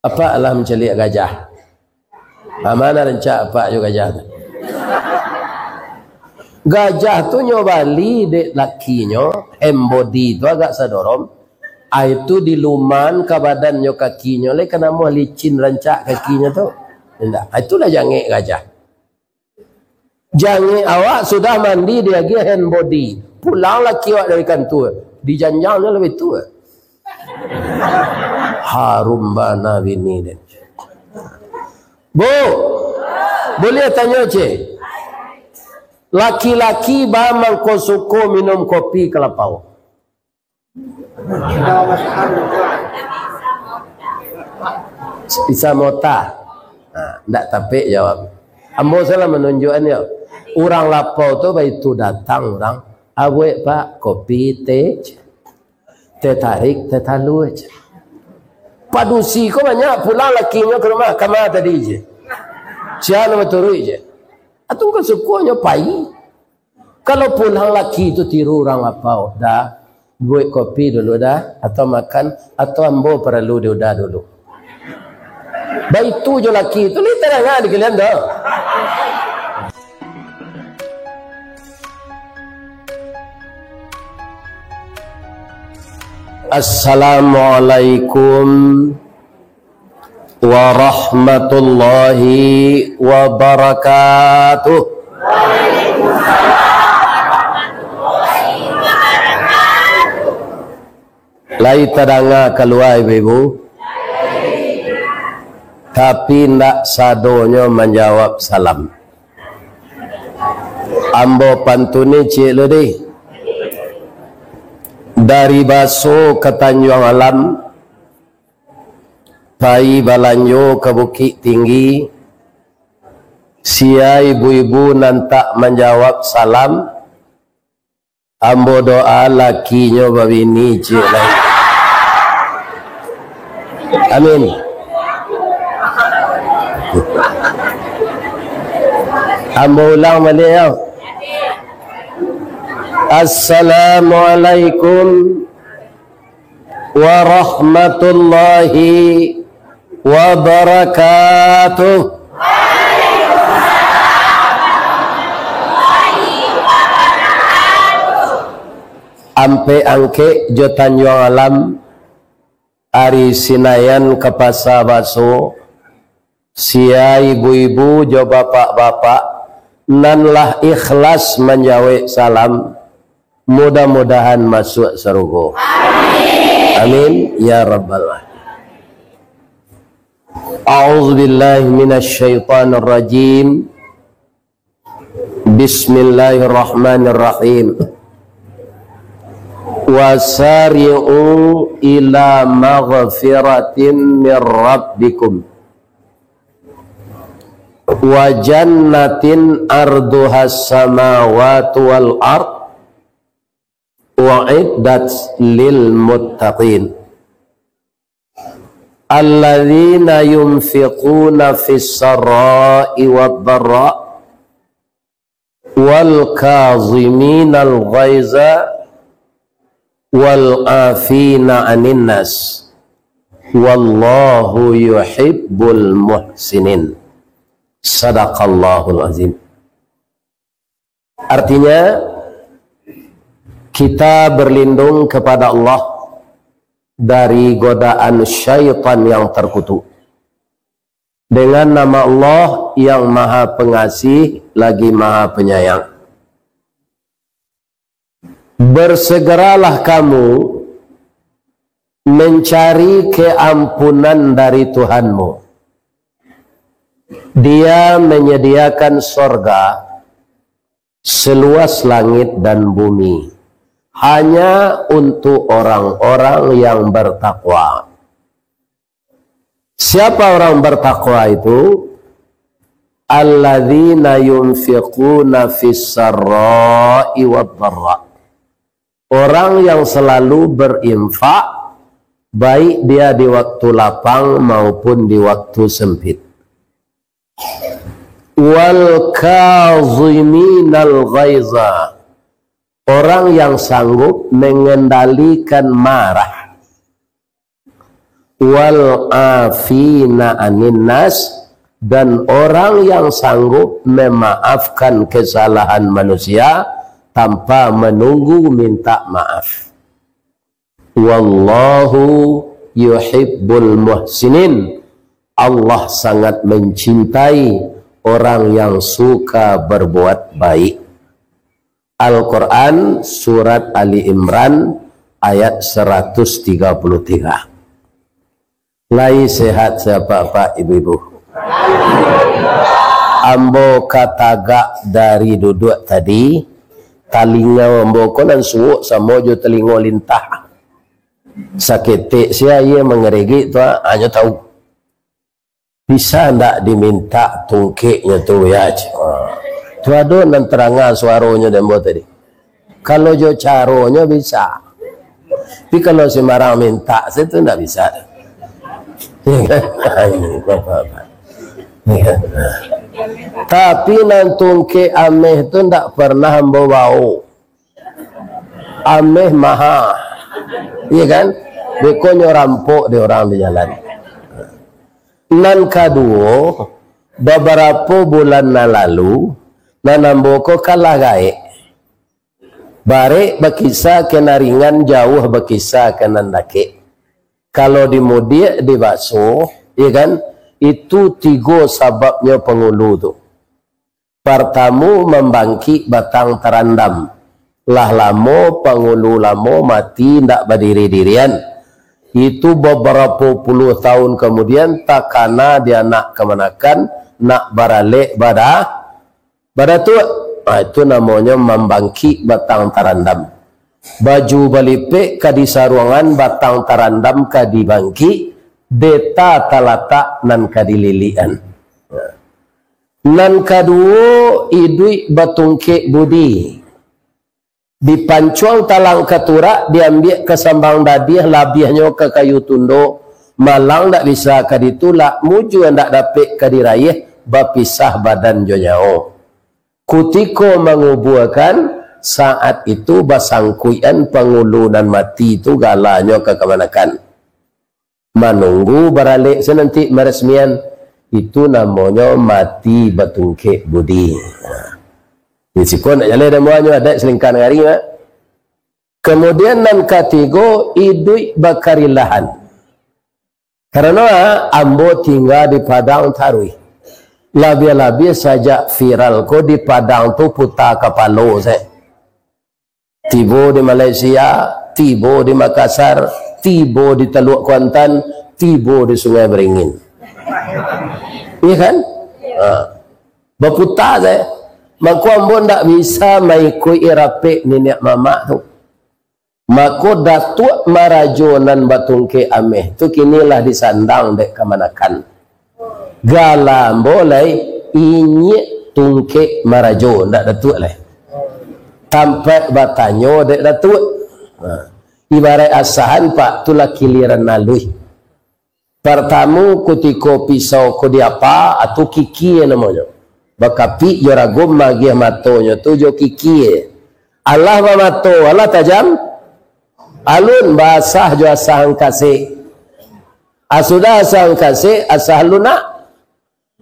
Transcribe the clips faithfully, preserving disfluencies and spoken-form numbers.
Apak lah mancaliak gajah. Ha, ma nan rancak apak jo gajah tu? Gajah tu nyo bali dek lakinyo, hand body tu agak sadorom. Ai tu diluman ka badannyo kakinyo, lai ka namuah licin rancak kakinyo tu. Indak. Ai tu lah jangek gajah. Jangek awak sudah mandi, diagiah hand body. Pulang laki awak dari kantua, dijanjangnyo labiah tu. Harum bana bini den. Bu, buliah tanyo, ceh? Laki-laki ba mangko suko minum kopi ka lapau? Bisa mota. Nah, ndak tapek jawab. Ambo salah manunjuakan yo. Urang lapau tu baitu datang urang. Abuek, Pak, kopi, teh, teh tarik, teh talua. Padusi ko banyak pulang lakinyo ka rumah, kama tadi je. Sia nan baturuik je. Atau kan sukonyo pai. Kalau pulang laki tu tiru urang lapau, dah, buek kopi dulu dah, atau makan, atau ambo paralu diuda dulu. Baitu jo laki tu, lai tadanga di kalian tu. Assalamualaikum warahmatullahi wabarakatuh. Lai tadanga kalua, ibu-ibu? Tapi, indak sadonyo manjawab salam. Ambo pantuni ciek lu deh. Dari Baso ka Tanjuang Alam, pai balanjo ka Bukik Tinggi, sia ibu-ibu nan tak manjawab salam, ambo doa lakinyo babini ciek lai. Amin. Ambo ulang baliak, yo. Assalamualaikum warahmatullahi wabarakatuh. Ampek Angkek jo Tanjuang Alam, ari Sinayan ka Pasa Baso, sia ibu-ibu jo bapak-bapak nan lah ikhlas manjawek salam, mudah-mudahan masuak sarugo. Amin, ya rabbal alamin. A'udzubillahi minasyaitonirrajim. Bismillahirrahmanirrahim. Wasari'u ila maghfiratin mir rabbikum wa jannatin arduhas samawati wal ard u'iddat lil muttaqin. Alladzina yunfiquna fis sarra'i wad dharra wal kaziminal ghaiza wal afina 'anin nas, wallahu yuhibbul muhsinin. Sadaqallahul azim. Artinya, kita berlindung kepada Allah dari godaan syaitan yang terkutuk. Dengan nama Allah yang Maha Pengasih lagi Maha Penyayang. Bersegeralah kamu mencari keampunan dari Tuhanmu. Dia menyediakan sorga seluas langit dan bumi, hanya untuk orang-orang yang bertakwa. Siapa orang bertakwa itu? Alladzina yunfiquna fis sarra'i wad dharra. Orang yang selalu berinfak, baik dia di waktu lapang maupun di waktu sempit. Wal kaziminal ghaiza. Orang yang sanggup mengendalikan marah. Wal afina anin nas, dan orang yang sanggup memaafkan kesalahan manusia tanpa menunggu minta maaf. Wallahu yuhibbul muhsinin. Allah sangat mencintai orang yang suka berbuat baik. Al-Quran, surat Ali Imran, ayat seratus tiga puluh tiga. Lai sehat sia, Pak-pak, Ibu-ibu? Ambo ka tagak dari duduak tadi, talingo ambo ko nan suok samo jo talingo lintah. Saketek sia aia mangaregek tu, ah, hanyo tahu. Bisa ndak dimintak tungkeknyo tu, ya, cik? Ah. Tu ado nan taranga suaronyo dek ambo tadi. Kalau jo caronyo bisa. Tapi kalau sembarang mintak se tu ndak bisa. Tapi nan tungkek ameh tu ndak pernah ambo baok. Ameh maha. Iya kan? Beko nyo rampok dek urang di jalan. Nan kaduo, babarapo bulan nan lalu, nan ambo ko kalah gaek. Barek bakisa ka nan ringan, jauah bakisa ka nan dakek. Kalau dimudiak dibaso, iya kan, itu tigo sababnyo pangulu tu. Partamo, mambangkik batang tarandam. Lah lamo pangulu lamo mati ndak badiri-dirian. Itu babarapo puluah taun kamudian takana di anak kamanakan, nak baralek bada-, badatuak. Ah, itu namonyo mambangkik batang tarandam. Baju balipek ka disaruangan, batang tarandam ka dibangkik, deta talatak nan ka dililikan. Nan kaduo, iduik batungkek budi. Dipancuang talang ka turak, diambiak ka sambang dadiah, labiahnyo ka kayu tundo, malang ndak bisa ka ditulak, mujua ndak dapek ka diraiah, bapisah badan jo nyawo. Kutiko mangubuakan, saat itu basangkuikan pangulu nan mati tu galanyo ka kamanakan. Manunggu baralek sanantik maresmian, itu namonyo mati batungkek budi. Di siko nak jaleh damuahnyo adaik salingka nagari, Mak. Kamudian nan katigo, iduik bakarilahan. Karano, ah, ambo tingga di Padang taruih. Labiah-labiah sajak viral ko di Padang tu puta kapalo se. Tibo di Malaysia, tibo di Makassar, tibo di Teluk Kuantan, tibo di Sungai Beringin. Iya kan? Ha. Baputa se. Mako ambo ndak bisa maikuik rapek niniak mamak tu. Mako, Datuak Marajo nan batungkek ameh tu kini lah disandang dek kamanakan. Gala ambo lai Inyiak Tungkek Marajo, ndak Datuak lai. Tampek batanyo dek Datuak. Ha. Ibaraik asahan, Pak, tu lah kiliran aluih. Partamo, kutiko pisau ko diapa, atu kikie namonyo. Bakapik jo ragum magiah matonyo tu jo kikie. Alah bamato, alah tajam, alun, baasah jo asah angkasek. Ah, sudah asah angkasek, asah lunak.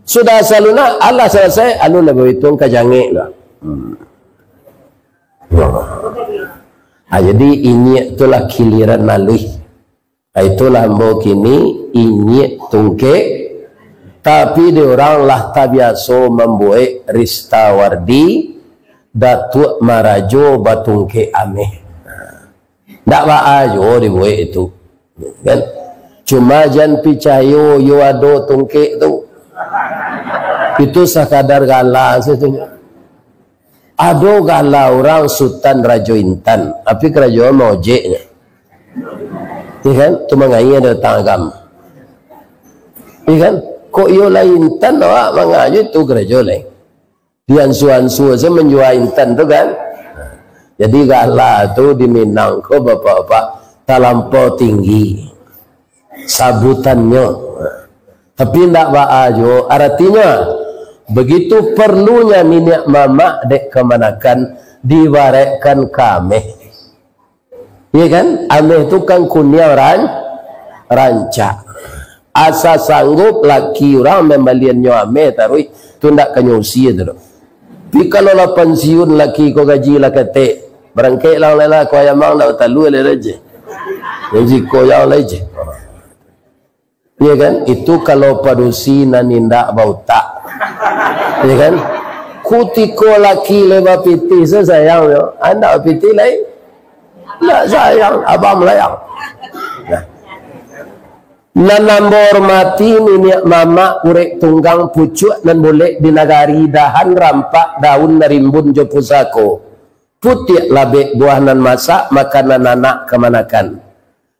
Sudah asah lunak, alah salasai, alun lah baituang ka jangek lah. Hmm. Ah, jadi inyiak tu lah kiliran aluih. Itulah ambo kini Inyiak Tungkek, tapi di urang lah tabiaso mambuek Rista Wardi, Datuak Marajo Batungkek Ameh. Ndak baa juo dibuek itu, kan? Cuma jan picayo yo ado tungkek tu. Itu sakadar gala sajo. Ado gala urang Sutan Rajo Intan, tapi karajo maojeknyo. Iya kan? Tu mangaia datang agam. Iya kan? Kok iyo lai intan, awak mangajo tu karajo lai. Diansua-ansua sajo manjua intan tu kan. Jadi gala tu di Minang ko, bapak-bapak, talampau tinggi sabutannyo. Tapi ndak baa juo, aratinyo, begitu parlunya niniak mamak dek kamanakan diibaratkan ka ameh. Iya kan? Ameh tu kan kuniang ran-, rancak. Asa sanggup laki urang mambalian nyo ameh taruih, tu ndak ka nyo usie tu doh. Tapi kalau lah pansiun laki ko gaji lah ketek, barangkek lah, lah, lah, ko ayam ang ndak batalua lai je. Gaji ko yang lai je. Ya kan? Itu kalau padusi nan indak bautak. Ya kan? Kutiko laki lai bapitih, sa sayang nyo. Andak bapitih lai. Ndak sayang, abang melayang. Nah. Nan ambo hormati niniak mamak urek tunggang pucuak nan bulek di nagari dahan rampak daun nan rimbun jo pusako. Putiak labek buah nan masak makanan anak kamanakan.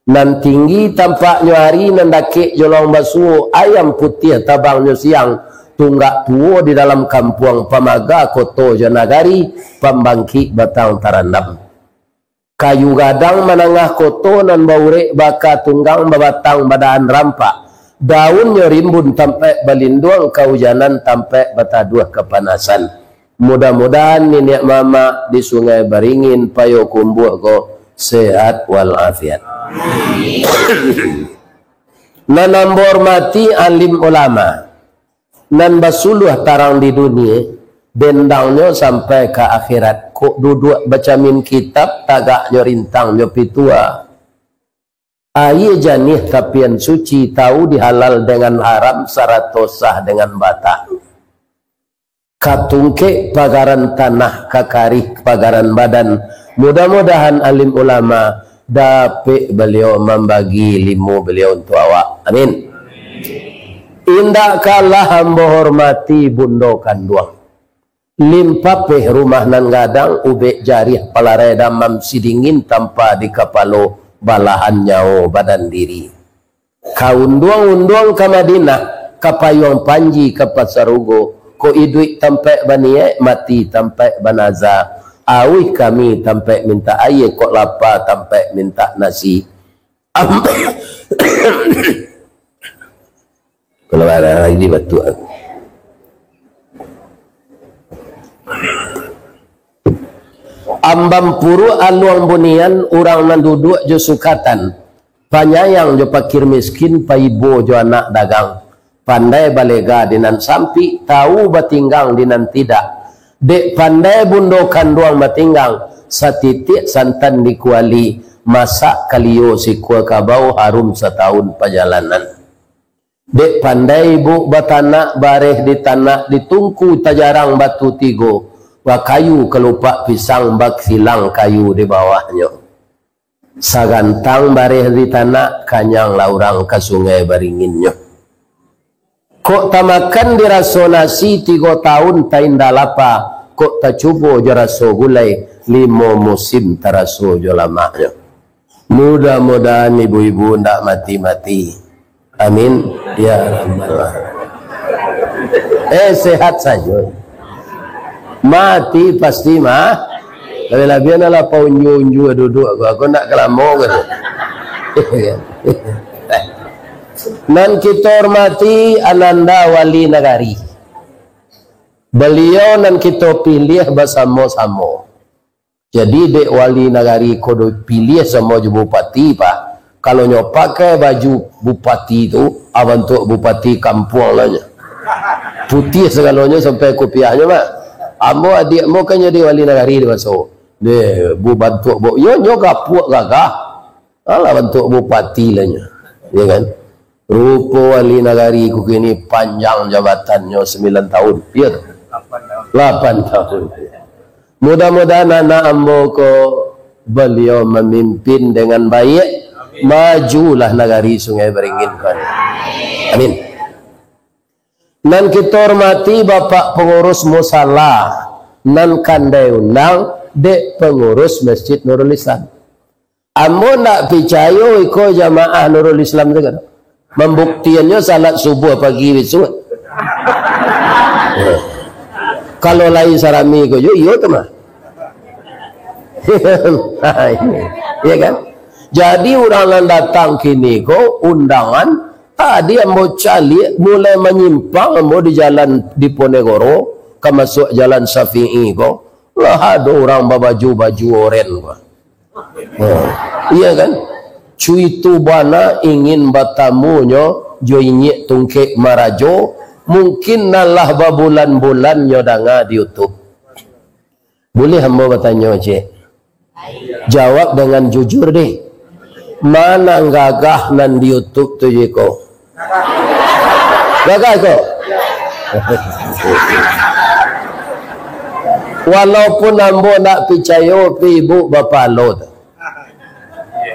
Nan tinggi tampaknyo ari nan dakek jolong basuo ayam putiah tabangnyo siang tunggak tuo di dalam kampuang pamaga koto jo nagari pambangkik batang tarandam. Kayu gadang manangah koto nan baurek baka tunggang babatang badahan rampak. Daunnyo rimbun tampaik balinduang kaujanan tampaik bataduah kapanasan. Mudah-mudahan niniak mamak di Sungai Baringin Payokumbuah ko sehat walafiat. Nan ambo hormati alim ulama. Nan basuluah tarang di dunie, bendangnyo sampai ka akhirat. Kok duduak bacamin kitab, tagaknyo rintangnyo pitua. Aia janih tapian suci, tau dihalal dengan haram, sarato sah dengan batal. Ka tungkek pagaran tanah, ka karih pagaran badan. Mudah-mudahan alim ulama dapek baliau mambagi ilmu baliau untuak awak. Amin. Indak kalah ambo hormati bundo kanduang. Limpapeh rumah nan gadang, ubek jarih palarai damam, sidingin tampa di kapalo, balahan nyawo badan diri. Ka unduang-unduang ka Madinah, ka payuang panji ka pasarugo, kok iduik tampaik baniaik, mati tampaik banaza, auih kami tampaik mintak aia, kok lapa tampaik mintak nasi. Am-, Kalau ada lagi batuk aku. Ambam puruak aluang bunian, urang nan duduak jo sukatan, panyayang jo pakir miskin, paibo jo anak dagang, pandai balega di nan sampik, tau batinggang di nan tidak. Dek pandai bundo kanduang batinggang, satitiak santan di kuali, masak kalio sikua kabau, harum satahun pajalanan. Dek pandai ibuk batanak, bareh di tanak, di tungku tajarang batu tigo, bakayu kalupak pisang, bakilang kayu di bawahnyo. Sagantang bareh di tanak, kanyanglah urang ka Sungai Baringinnyo. Kok tamakan diraso nasi, tigo taun tainda lapa, kok tacubo jo raso gulai, limo musim taraso jo lamaknyo. Mudah-mudahan ibu-ibu ndak mati-mati. Amin. Ya Rabbal Alamin. Eh, sehat sajo. Mati pasti mah. Labiah-labiah lah paunjua-unjua duduak ko. Aku ndak kalamo ko tu. Nan kito hormati Ananda Wali Nagari. Baliau nan kito piliah basamo-samo. Jadi, dek wali nagari ko dipiliah samo jo bupati, Pak. Kalau nyo pakai baju bupati tu, ah, bantuak bupati kampuang lah nyo. Putiah sagalonyo sampai kupiahnyo, Pak. Ambo adiak ambo kan jadi wali nagari di maso. Deh, bu bantuak bu, yo nyo gapuak gagah. Alah bantuak bupati lah nyo. Ya kan? Rupo wali nagari ko kini panjang jabatannyo sambilan tahun. Iya tu? Lapan tahun. Mudah-mudahan anak ambo ko baliau mamimpin dengan baik. Majulah nagari Sungai Beringin ko. Amin. Nan kito hormati Bapak Pangurus Musala, nan kandai undang dek Pangurus Masjid Nurul Islam. Ambo ndak picayo iko jamaah Nurul Islam tu kan. Mambuktiannyo salat subuah pagi bisuak. Kalau lai sarami ko jo, iyo tu mah. Iya kan? Jadi urang nan datang kini ko undangan, tadi ambo caliak mulai manyimpang ambo di jalan Diponegoro, ka masuak jalan Syafi'i ko, lah ado urang babaju-baju oren ko. Ha, iya kan? Cuitu bana ingin batamunyo jo inyiak tungkek marajo, mungkin nan lah babulan-bulan nyo danga di YouTube. Buliah ambo batanyo, Cik? Jawab dengan jujur deh. Ma nan gagah nan di YouTube tu, Jiko? Gagah ko? Walaupun ambo ndak picayo, pi ibu bapalo tu.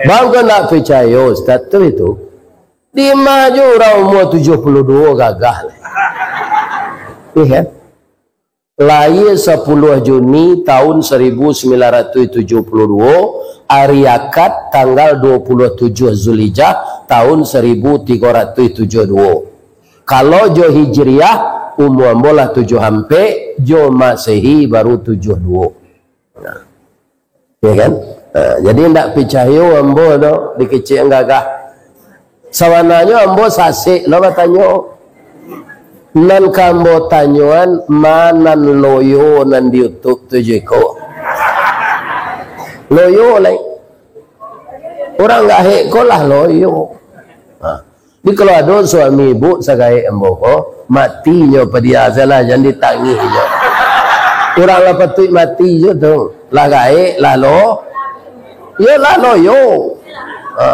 Bang ko ndak picayo, status itu. Di ma jo urang umua tujuah puluah duo gagah lai. Iya kan? Lahia sapuluah Juni tahun saribu sambilan ratuih tujuah puluah duo, ari Akad tanggal duo puluah tujuah Zulhijjah tahun saribu tigo ratuih tujuah duo. Kalau jo Hijriah, umua ambo lah tujuah ampek, jo Masehi baru tujuah duo. Nah. Ya kan? Ha, jadi ndak picayo ambo tu dikecek gagah. Sabananyo ambo sasek lo batanyo. Nan ka ambo tanyoan, ma nan loyo nan di YouTube tu, Jiko? Loyo lai. Urang gaek ko lah loyo. Ha. Jadi, kalau ado suami ibu sagaek ambo ko, mati nyo padia salah, jan ditangih nyo. Urang lah patuik mati jo tu. Lah gaek, lah lo-, yo lah loyo. Ha,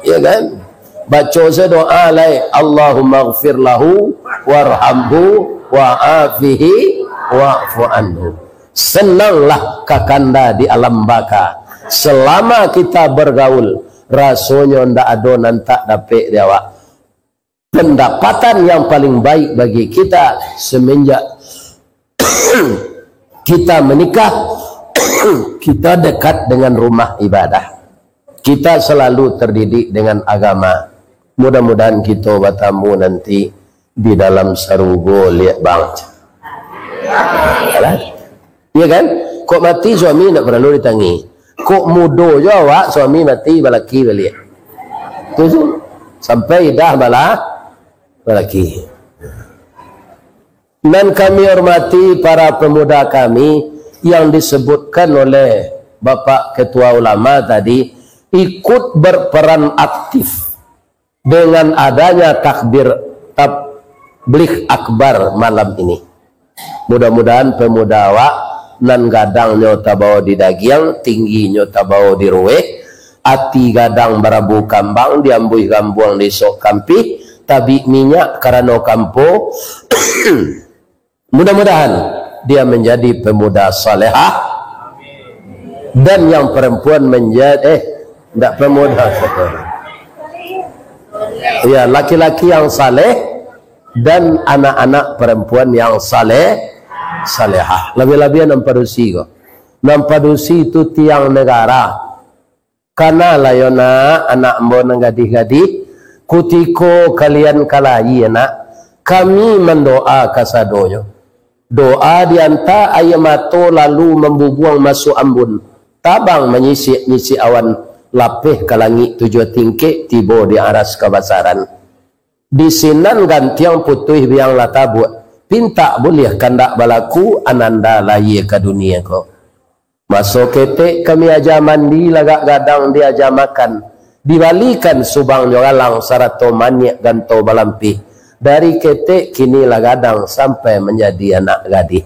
ya kan? Baco se doa lai, "Allahummaghfir lahu warhamhu wa'afihi wa'fu anhu." Senanglah kakanda di alam baka. Selama kita bergaul, rasonyo ndak ado nan tak dapek di awak. Pendapatan yang paling baik bagi kita semenjak kita menikah, kita dekat dengan rumah ibadah. Kita selalu terdidik dengan agama. Mudah-mudahan kita batamu nanti di dalam sarugo, liak bang. Alah. Iya kan? Kok mati suami ndak paralu ditangih. Kok mudo jo awak, suami mati balaki baliak. Tu tu. Sampai idah bala-, balaki. Nan kami hormati para pemuda kami yang disebutkan oleh Bapak Ketua Ulama tadi, ikut berperan aktif dengan adanya takbir tabligh akbar malam ini. Mudah-mudahan pemuda awak nan gadangnyo tabao di dagiang, tingginyo tabao di ruweh, ati gadang barabu kambang, diambuih gambuang di sok kampih, tabik minyak karano kampo, mudah-mudahan dia menjadi pemuda salehah dan yang perempuan menjadi, eh, ndak pemuda. Ya, laki-laki yang saleh dan anak-anak perempuan yang saleh, salehah. Labiah-labiah nan padusi ko. Nan padusi tu tiang negara. Kanalah yo, nak, anak ambo nan gadih-gadih, kutiko kalian ka lahia, nak, kami mandoa kasadonyo. Doa dianta aia mato lalu mambubuang masuak ambun, tabang manyisik-nyisik awan, lapeh ka langik tujuah tingkek, tibo di aras kabasaran. Di sinan gantiang putuih biang lah tabuak, pintak buliah kandak balaku, ananda lahia ka dunia ko. Maso ketek kami aja mandi, lagak gadang diaja makan, dibalikan subangnyo galang sarato maniak ganto balampih. Dari ketek kini lah gadang sampai manjadi anak gadih.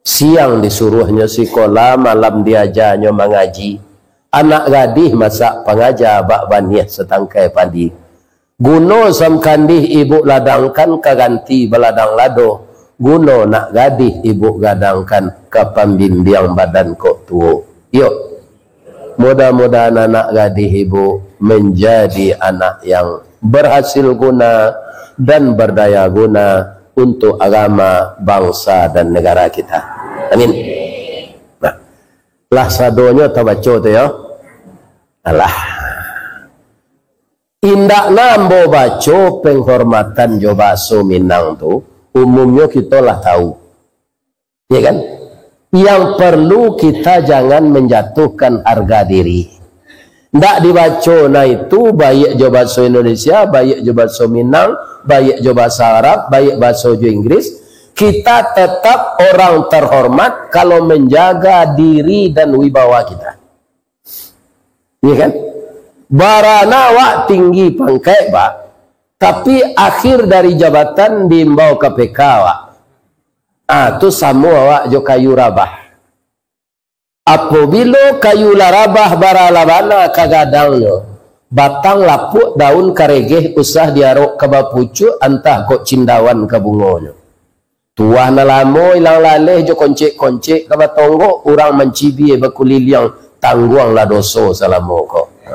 Siang disuruahnyo sikola, malam diajanyo mangaji. Anak gadih masak pangaja bak baniah satangkai padi. Guno samkandih ibuk ladangkan ka ganti baladang lado, guno nak gadih ibuk gadangkan ka pambimbiang badan kok tuo. Iyo, mudah-mudahan anak gadih ibuk manjadi anak yang berhasil guna dan berdaya guna untuk agama, bangsa, dan negara kita. Amin. Nah, lah sadonyo tabaco tu, yo. Alah. Indakna ambo baco penghormatan jo bahaso Minang tu, umumnyo kito lah tahu. Ya kan? Yang perlu kita jangan menjatuhkan harga diri. Ndak dibaco nah itu, baik jo bahaso Indonesia, baik jo bahaso Minang, baik jo bahaso Arab, baik bahaso jo Inggris, kita tetap orang terhormat kalau menjaga diri dan wibawa kita. Iya kan? Barana awak tinggi pangkaik, Pak, Tapi akhir dari jabatan diimbau ka P K awak. Ah, tu samo awak jo kayu rabah. Apobilo kayu lah rabah, bara lah bana ka gadangnyo, batang lapuak, daun karegeh, usah diarok ka bapucuak, antah kok cindawan ka bungonyo. Tuah nan lamo ilang laleh jo koncek-koncek ka batonggok, urang mancibia bakuliliang, tangguanglah doso salamo ko. Ha.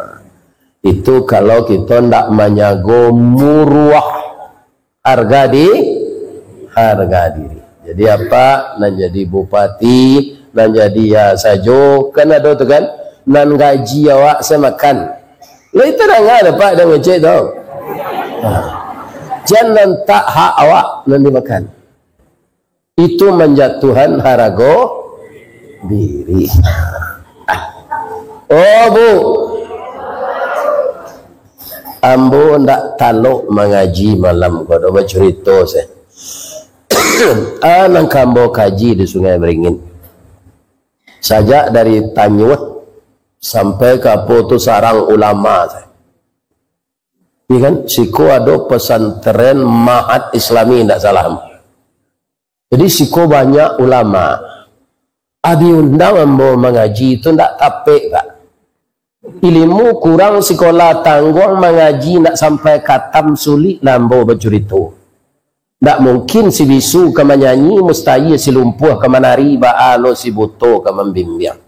Itu kalau kito ndak manyago muruah harga di-, harga diri. Jadi apa, nan jadi bupati, nan jadi ya sajo, kan ado tu kan, nan gaji awak samakan. Lah itu danga dapat dan ngecek tu. Ha. Jan nan tak hak awak nan dimakan. Itu manjatuhan harago diri. Oh, Bu. Ambo ndak talok mangaji malam ko, do bacurito se. Ah, nan ka ambo kaji di Sungai Beringin. Sajak dari Tanyuah sampai ka apo tu, Sarang Ulama se. Iya kan? Siko ado pesantren Mahat Islami, ndak salah. Jadi, siko banyak ulama. Ah, diundang ambo mangaji tu ndak tapek, Pak. Ilimu kurang, sikolah tangguang, mangaji ndak sampai katam, sulik lah ambo bacurito. Ndak mungkin si bisu ka manyanyi, mustahil si lumpuah ka manari, baa lo si buto ka mambimbiang.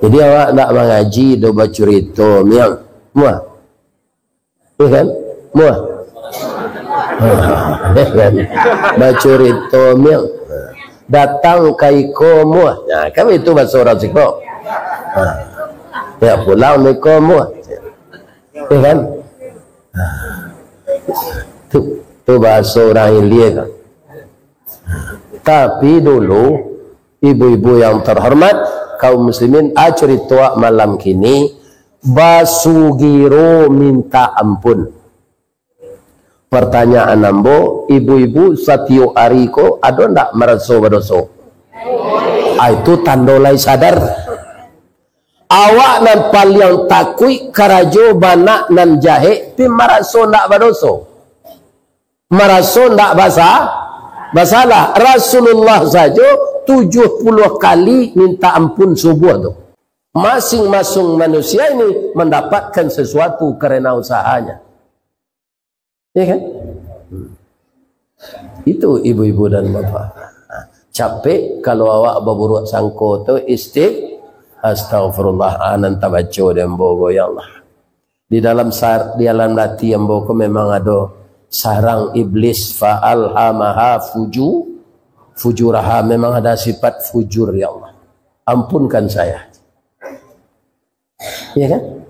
Jadi, awak ndak mangaji do bacurito, miang. Muah. Iya kan? Muah. Iya kan? Bacurito, miang. Datang ka iko, muah. Nah, kan itu bahaso urang siko. Ha. Ya, pulang iko, muah. Iya kan? Ha. Tu, tu bahaso urang ilia kan. Tapi dulu, ibu-ibu yang terhormat, kaum muslimin, ah, curito malam kini, basugiro minta ampun. Pertanyaan ambo, ibu-ibu satiok ari ko ado ndak maraso badoso? Ah, itu tando lai sadar. Awak nan paliang takuik karajo banak nan jahek, tapi maraso ndak badoso. Maraso ndak basa-, basalah. Rasulullah sajo tujuah puluah kali minta ampun subuah tu. Masing-masing manusia ini mendapatkan sesuatu karena usahanya. Ya kan? Itu ibu-ibu dan bapak. Capek kalau awak baburuak sangko tu, isti-, astagfirullah, ah, nan tabaco di ambo ko, ya Allah. Di dalam sar-, di dalam hati ambo ko memang ado sarang iblis, fa alhamaha fuju-, fujuraha, memang ada sifat fujur, ya Allah. Ampunkan saya. Ya kan?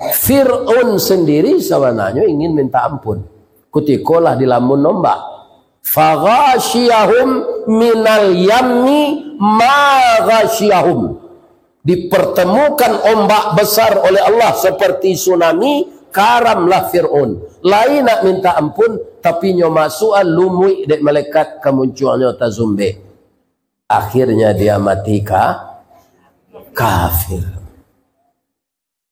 Fir'aun sendiri sabananyo ingin minta ampun. Kutiko lah dilamun ombak. Faghashiyahum minal yammi ma ghashiyahum. Dipertemukan ombak besar oleh Allah seperti tsunami, karamlah Fir'aun. Lai nak minta ampun, tapi nyo masuak lumuik dek malaikat ka muncuangnyo tazumbek. Akhirnya dia mati ka-, kafir.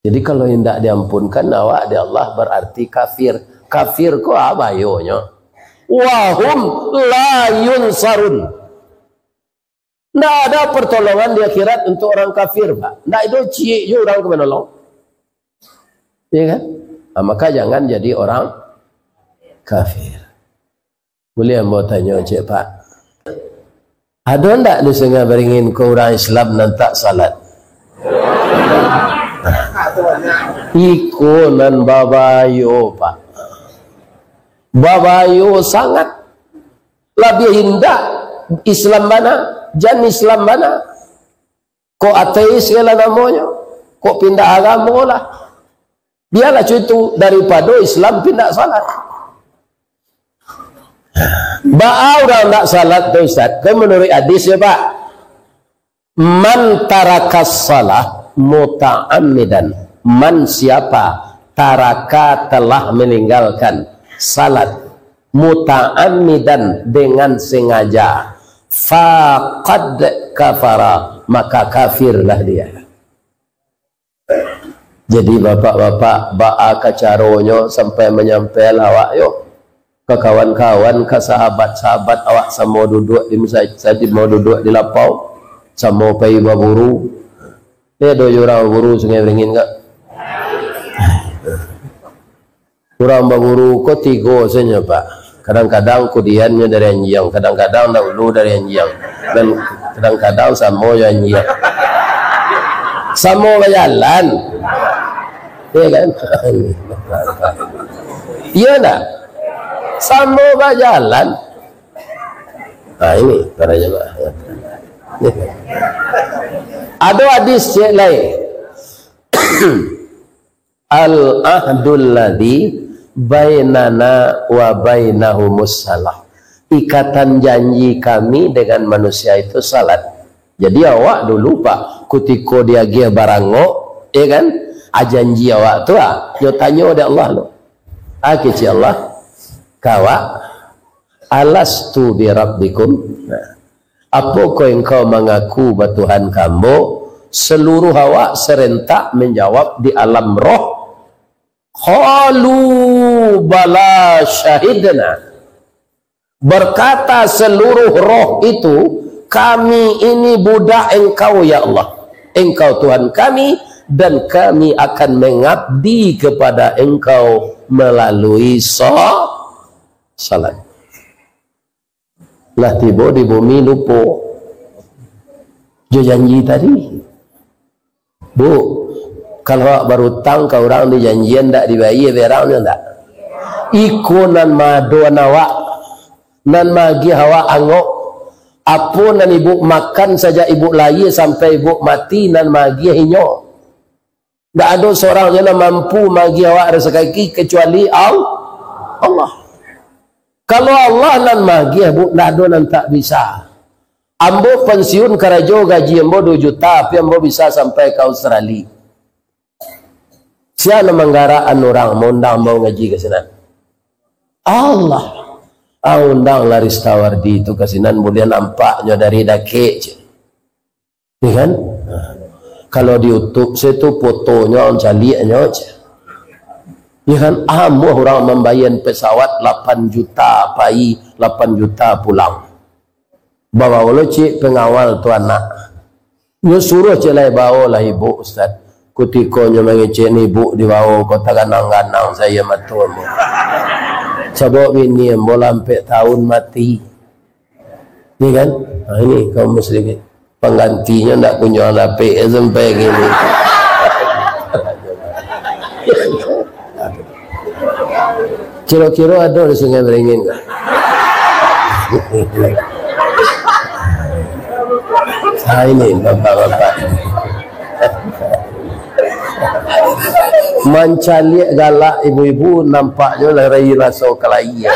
Jadi kalau indak diampunkan awak dek Allah, berarti kafir. Kafir ko a bahayonyo? Wahum la yunsarun. Ndak ada pertolongan di akhirat untuk orang kafir, Pak. Ndak ado ciek juo urang ka manolong. Ya kan? Ah, maka jangan jadi orang kafir. Buliah ambo tanyo ciek, Pak? Ado ndak di Sungai Beringin ko urang Islam nan tak salat? Iko nan babahayo, Pak. Babahayo sangat. Labiah indak Islam bana, jan Islam bana. Kok ateis se lah namonyo, kok pindah agamo lah. Bialah cuy tu, daripado Islam pindah salat. Baa urang ndak salat tu, Ustaz? Kan menurut hadis ya, Pak. Man tarakas salah muta'ammidan. Man, siapa, taraka, telah meninggalkan salat, muta'ammidan, dengan sengaja, faqad kafara, maka kafirlah dia. Jadi, bapak-bapak, baa ka caronyo sampai manyampai lah awak yo? Ka kawan-kawan, ka sahabat-sahabat awak samo duduak di masajid, samo duduak di lapau, samo pai baburu. Eh, ado jo urang baburu Sungai Beringin, kak? Urang baburu ko tigo sajo, Pak. Kadang-kadang kudiannyo dari anjiang, kadang-kadang dahulu dari anjiang, dan kadang-kadang samo jo anjiang. Samo bajalan. Iya kan? Iya ndak? Samo bajalan. Nah, ini caranya, Pak. Ado hadis cek lain. Al-ahdul ladzi bainana wa bainahumus salah. Ikatan janji kami dengan manusia itu salat. Jadi awak dulu, Pak, kutiko diagiah barangok, ya kan? Ah, janji awak tu, ah, nyo tanyo dek Allah tu. Ah, kecek Allah, ka awak, "Alastu bi rabbikum?" Nah, "Apokoh engkau mangaku batuhan ka ambo?" Seluruh awak serentak menjawab di alam roh, "Qalu bala syahidna." Berkata seluruh roh itu, "Kami ini budak Engkau, ya Allah. Engkau Tuhan kami, dan kami akan mengabdi kepada Engkau melalui sa-, salat." Lah tibo di bumi, lupo jo janji tadi. Bu, kalau awak barutang ka urang, dijanjian ndak dibayia, berang nyo ndak? Iko nan maadoan awak, nan maagiah awak angok. Apo nan ibuk makan sajak ibuk lahia sampai ibuk mati, nan maagiah inyo. Ndak ado surang juo nan mampu maagiah awak rasaki, kecuali Al-, Allah. Kalau Allah nan maagiah, Bu, ndak ado nan tak bisa. Ambo pensiun karajo, gaji ambo duo juta, tapi ambo bisa sampai ka Australia. Sia nan manggarakan urang, maundang ambo ngaji ka sinan? Allah. Ah, undanglah Rista Wardi tu ka sinan, buliah nampak nyo dari dakek, cek. Ya kan? Nah, kalau di YouTube se tu fotonyo, caliaknyo, cek. Ya kan? Amuah urang mambayia pesawat lapan juta pai, lapan juta pulang. Babawo lo cek pengawal tu anak. Nyo suruah cek lai, "Bawolah ibuk, Ustaz." Kutiko nyo mangecek ni, ibuk dibawo ko taganang-ganang sajo mato ambo. Sabab bini ambo lah ampek taun mati. Ni kan? Ha, ini kaum muslimin. Panggantinyo ndak punyo anak dapek sampai kini. Kiro-kiro ado di Sungai Beringin ko? Ha, ini bapak-bapak. Mancaliak galak ibu-ibu, nampaknyo lah rai raso kalaia.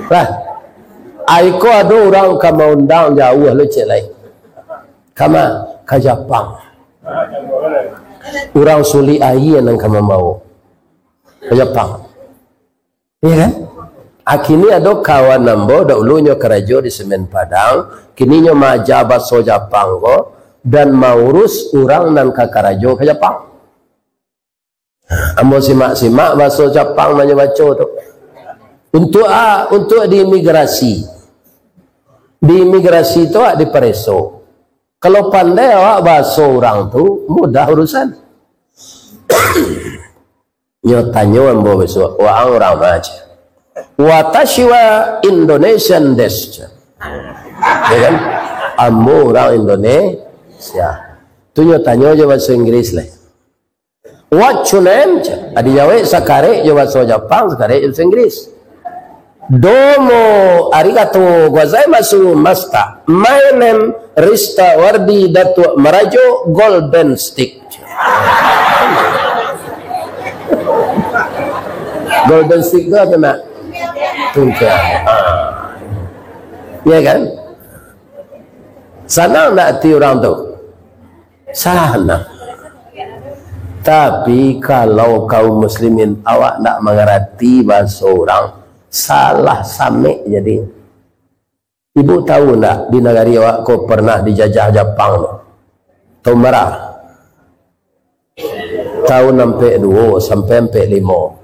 Lah, ai ko ado urang ka maundang jauah lo cek lai. Kama? Ka Japang. Urang sulik aia nan ka mambawo ka Japang. Iya kan? Ah, kini ado kawan ambo, dahulunyo karajo di Semen Padang, kini nyo maaja baso Japang ko, dan maurus urang nan ka karajo ka Japang. Ambo simak-simak baso Japang nan nyo baco tu. Untuak a, untuak di imigrasi. Di imigrasi tu awak dipareso. Kalau pandai awak baso urang tu, mudah urusan. Nyo tanyo ambo bisuak, "Waang urang ma?" cek. "Watashi wa Indonesian desu," cek. Ya kan? "Ambo urang Indonesia." Tu nyo tanyo jo baso Inggris lai. "What your name?" cek. Adi jawek sakarek jo baso Japang, sakarek jo baso Inggris. "Domo arigato gozaimasu, master. My name Rista Wardi Datuak Marajo Golden Stick." Golden Stick tu apo, nak? Tungkang. Ah. Ya kan? Sanang ndak ati urang tu? Sanang. Tapi kalau kaum muslimin awak ndak mangarati bahaso urang, salah samek jadi. Ibu tahu ndak, di nagari awak ko pernah dijajah Japang tu? Taun bara? Taun ampek duo sampai ampek limo.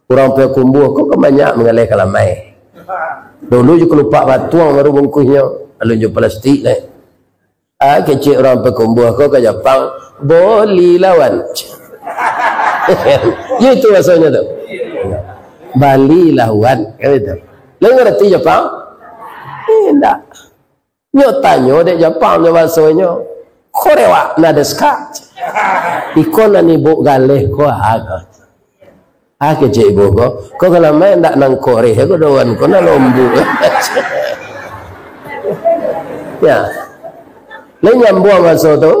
Urang Payakumbuah ko kan banyak manggaleh ka Lamai. Dulu jo kalupak batuang baru bungkuihnyo, alun jo plastik lai. Ah, kecek urang Payakumbuah ko ka Japang, "Bolilah, wan." Yo itu bahasonyo tu. "Balilah, wan," kan itu. Lai ngarati Japang? Indak. Nyo tanyo dek Japang nyo bahasonyo, "Korewa nan desu ka?" "Iko nan ibu galeh ko a?" Ah, kecek ibu ko, "Ko ka Lamai ndak nan koreh ko doh, wan, ko nan lombuak." Ya. Lai nyambuang bahaso tu?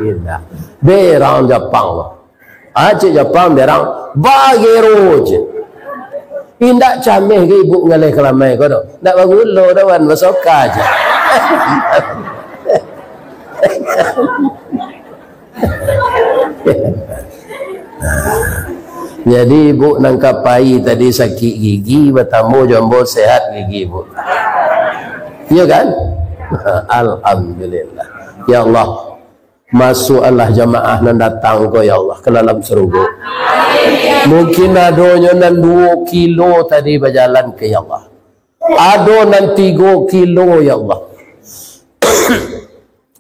Indak. Berang Japang tu. Ah, cek Japang berang, "Bagero," cek. Indak cameh ka ibu ngaleh ka Lamai ko doh. Ndak bagulo doh, wan, basoka, cek. Jadi, ibu nan ka pai tadi sakik gigi, batambah jo ambo sehat gigi ibu. Iyo kan? Alhamdulillah. Ya Allah, masuakkanlah jamaah nan datang ko, ya Allah, ka dalam sarugo. Mungkin adonyo nan duo kilo tadi bajalan ka, ya Allah. Ado nan tigo kilo, ya Allah.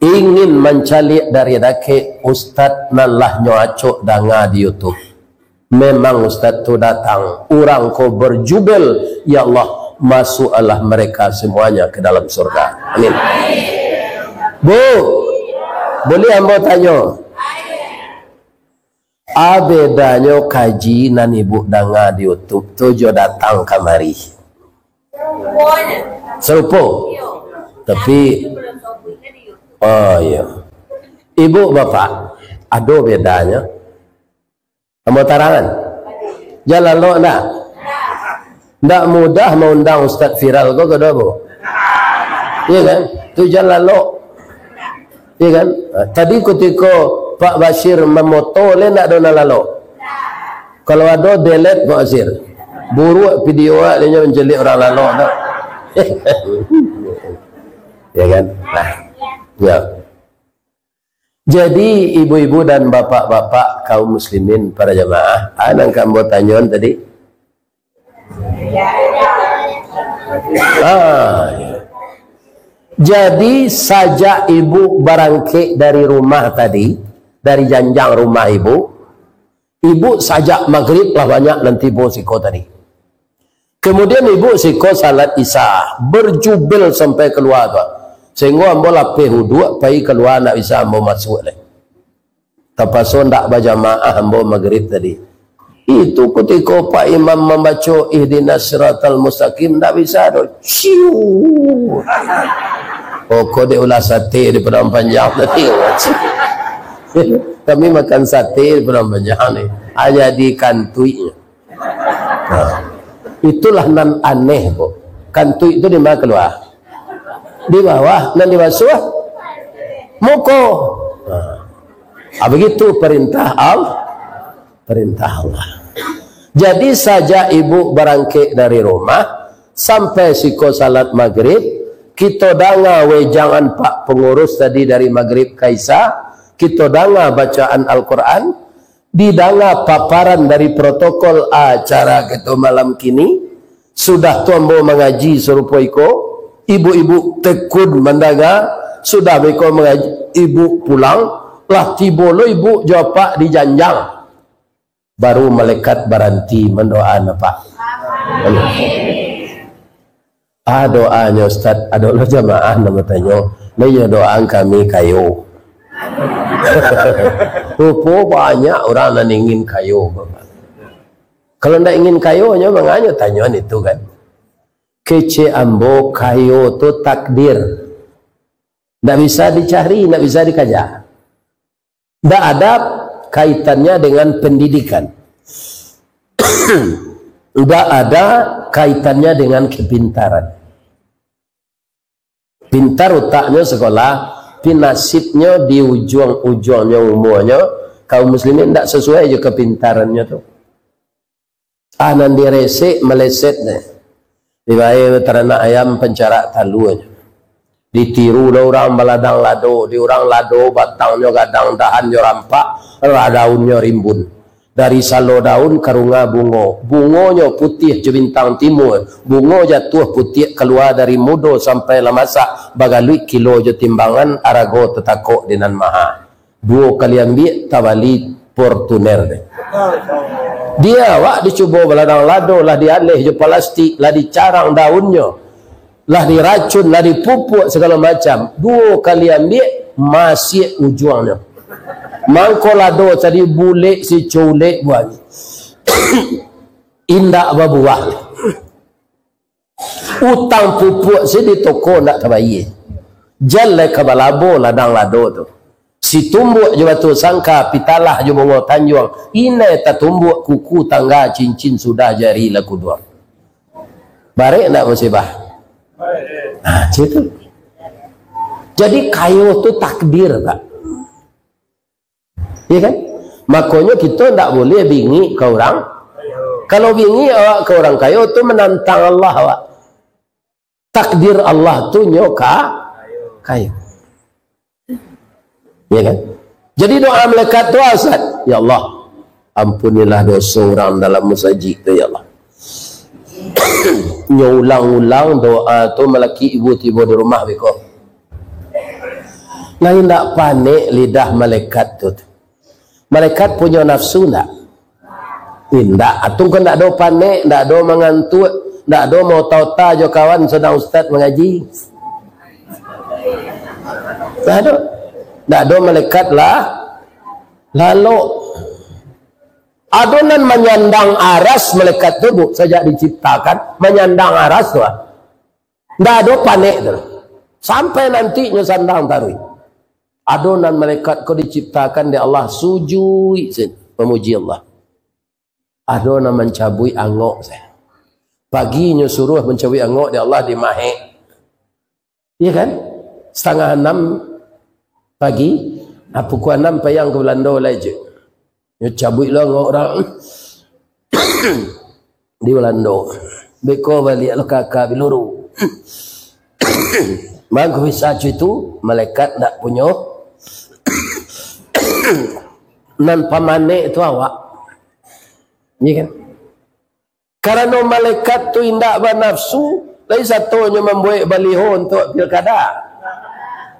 Ingin mancaliak dari dakek ustaz nan lah nyo acok danga di YouTube. Memang ustaz tu datang, urang ko berjubel, ya Allah, masuakkanlah mereka semuanya ke dalam surga. Amin. Bu, boleh ambo tanyo? A bedanyo kaji nan ibu danga di YouTube tu jo datang kamari? Sarupo. Tapi, oh iyo. Ibu, bapak, ado bedanyo. Ambo tarangan. Jan lalok ndak? Ndak mudah maundang ustaz viral ko, ko doh, Bu? Iyo kan? Tu jan lalok. Iyo kan? Ha, tadi kutiko Pak Bashir mamoto, lai ndak ado nan lalok? Kalau ado, delete, Pak Bashir. Buruak video awak, inyo mancaliak urang lalok tu. Iyo kan? Nah. Yo. Jadi, ibu-ibu dan bapak-bapak kaum muslimin, para jamaah, ah, nan ka ambo tanyoan tadi. Ah, iyo. Jadi, sajak ibu barangkek dari rumah tadi, dari janjang rumah ibu, ibu sajak magrib lah banyak nan tibo siko tadi. Kemudian ibu siko salat Isya, berjubel sampai kalua tu. Sahinggo ambo lapeh uduak, pai kalua, ndak bisa ambo masuak lai. Tapaso ndak bajamaah ambo magrib tadi. Itu kutiko Pak Imam mambaco Ihdinas Siratal Mustaqim, ndak bisa doh. Ciu. Pokok dek ulah sate di Padang Panjang tadi. Kami makan sate di Padang Panjang ni. Hanya di kantuiknyo. Nah, itulah nan aneh, Bu. Kantuik tu di ma kalua? Di bawah, nan dibasuah muko. Nah, ah, begitu perintah Al-, perintah Allah. Jadi, sajak ibu barangkek dari rumah, sampai siko salat magrib, kito danga wejangan Pak Pangurus tadi dari magrib ka Isya, kito danga bacaan Al-Quran, didanga paparan dari protokol acara kito malam kini, sudah tu ambo mangaji sarupo iko, ibu-ibu tekun mandanga, sudah beko mangaji, ibu pulang, lah tibo lo ibu jo apak di janjang. Baru malaikat baranti mandoaan apak. Ah, doanyo, Ustaz, ado lo jamaah nan batanyo, "Lai nyo doaan kami kayo." Rupo banyak urang nan ingin kayo. Kalau ndak ingin kayo, nyo manganyo tanyoan itu kan. Kecek ambo, kayo tu takdir. Ndak bisa dicari, ndak bisa dikaja. Ndak ada kaitannya dengan pendidikan. Ndak ada kaitannya dengan kepintaran. Pintar utaknyo sekolah, tapi nasibnyo di ujuang-ujuangnyo umuanyo, kaum muslimin ndak sesuai jo kepintarannyo tu. Ah, nan diresek meleset deh. Dibae taranak ayam pancarak taluanyo. Ditiru lah urang baladang lado, di urang lado batangnyo gadang, dahannyo rampak, lah daunnyo rimbun. Dari salo daun karunga bungo, bungonyo putiah jo bintang timua, bungo jatuah putiak kalua dari mudo sampai lah masak, bagaluik kilo jo timbangan, arago tatakok di nan maha. Duo kali ambiak, tabali Fortuner deh. Di awak dicubo baladang lado, lah dialeh jo palastik, lah dicarang daunnyo, lah diracun, lah dipupuak sagalo macam. Duo kali ambiak, masiak ujuangnyo. Mangko lado tadi bulek siculek buahnyo. Indak babuah. Utang pupuak se di toko ndak tabayie. Jan lai ka balabo ladang lado tu. Situmbuak jo batu sangka, pitalah jo bungo tanjuang, inai tatumbuak kuku tangga, cincin sudah jari lah kuduang. Barek ndak musibah? Ha, situ. Jadi kayo tu takdir, Pak. Iya kan? Makonyo kito ndak boleh bingik ka urang. Kalau bingik awak ka urang kayo, tu manantang Allah awak. Takdir Allah tu nyo ka-, kayo. Iya kan? Jadi doa malaikat tu, Ustaz, "Ya Allah, ampunilah doso urang dalam masajik tu, ya Allah." Nyo ulang-ulang doa tu, malaki ibu tibo di rumah beko. Lah indak panek lidah malaikat tu. Malaikat punyo nafsu ndak? Indak. Atau kan ndak ado panek, ndak ado mangantuak, ndak ado maota-ota jo kawan sadang ustaz mangaji. Ndak ado. Ndak ado malaikat lah, lalok. Ado nan manyandang aras malaikat tu, Bu, sajak diciptakan, manyandang aras tu, ah. Ndak ado panek tu. Sampai nanti nyo sandang taruih. Ado nan malaikat ko diciptakan dek Allah, sujuik sen, mamuji Allah. Ado nan mancabuik angok sen. Pagi nyo suruah mancabuik angok dek Allah di mahek. Iya kan? Satangah anam pagi, ah, pukua anam payang ka Balando lai je. Nyo cabuik lo angok urang di Balando. Beko baliak lo kaka biluru. Mangko bisa cuy tu, malaikat ndak punyo. Nan pamanek tu awak. Iya kan? Karano malaikat tu indak banafsu, lai satonyo mambuek baliho untuak pilkada.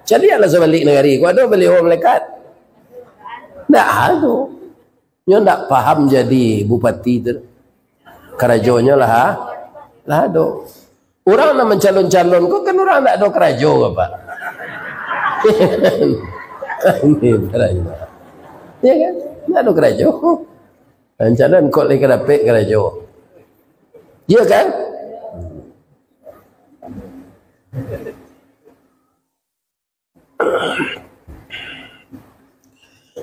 Caliaklah sabalik nagari, kok ado baliho malaikat? Ndak ado. Nyo ndak paham jadi bupati tu. Karajonyo lah, lah ado. Urang nan mancalon-calon ko kan urang ndak ado karajo, Bapak. Ini karajo. Ya kan? Ndak ado karajo. Rancana kok lai ka dapek karajo. Iya kan?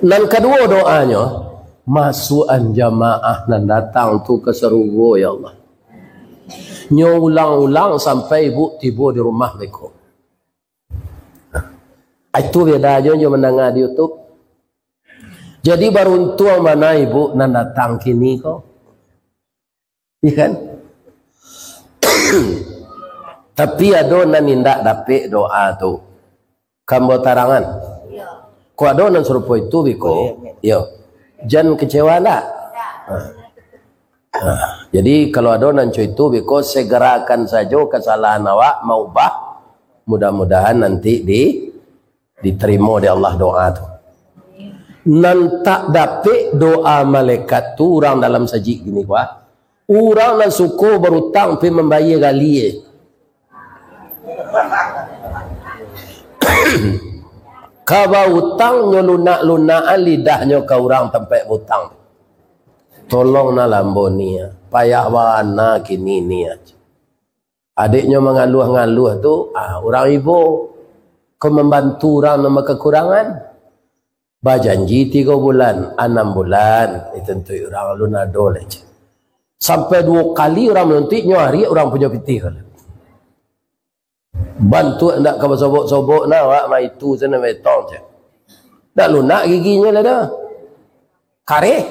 Nan kaduo doanyo, masuakan jamaah nan datang tu ka sarugo, ya Allah. Nyo ulang-ulang sampai ibu tibo di rumah beko. Itu beda jo, jo mandanga di YouTube. Jadi, baruntuang bana ibu nan datang kini ko. Iya kan? Tapi ado nan indak dapek doa tu. Ka ambo tarangan. Kok ado nan sarupo itu, biko? Iyo. Jan kecewa ndak? Ha. Ha. Jadi, kalau ado nan co itu, biko, segerakan sajo kesalahan awak, maubah. Mudah-mudahan nanti di ditarimo dek Allah doa tu. Nan tak dapek doa malaikat tu urang dalam sajik kini ko, ah. Urang nan suko barutang pi mambayia gali, eh. Ka bautang nyo lunak-lunakan lidahnyo ka urang tampek bautang. Tolong nah lambo ni, ah. Payah bana kini ni, ah. Adiknyo mangaluah-ngaluah tu, ah, urang ibo ko mambantu urang nan bakakurangan. Bajanji tigo bulan, anam bulan, dituntuik urang alun ado lai, ceh. Sampai duo kali urang manuntuik, nyo ariak urang punyo pitih ko. Bantuak ndak ka basobok-sobok nah, awak maitu sana betong, ceh. Ndak lunak giginyo lah dah. Kareh.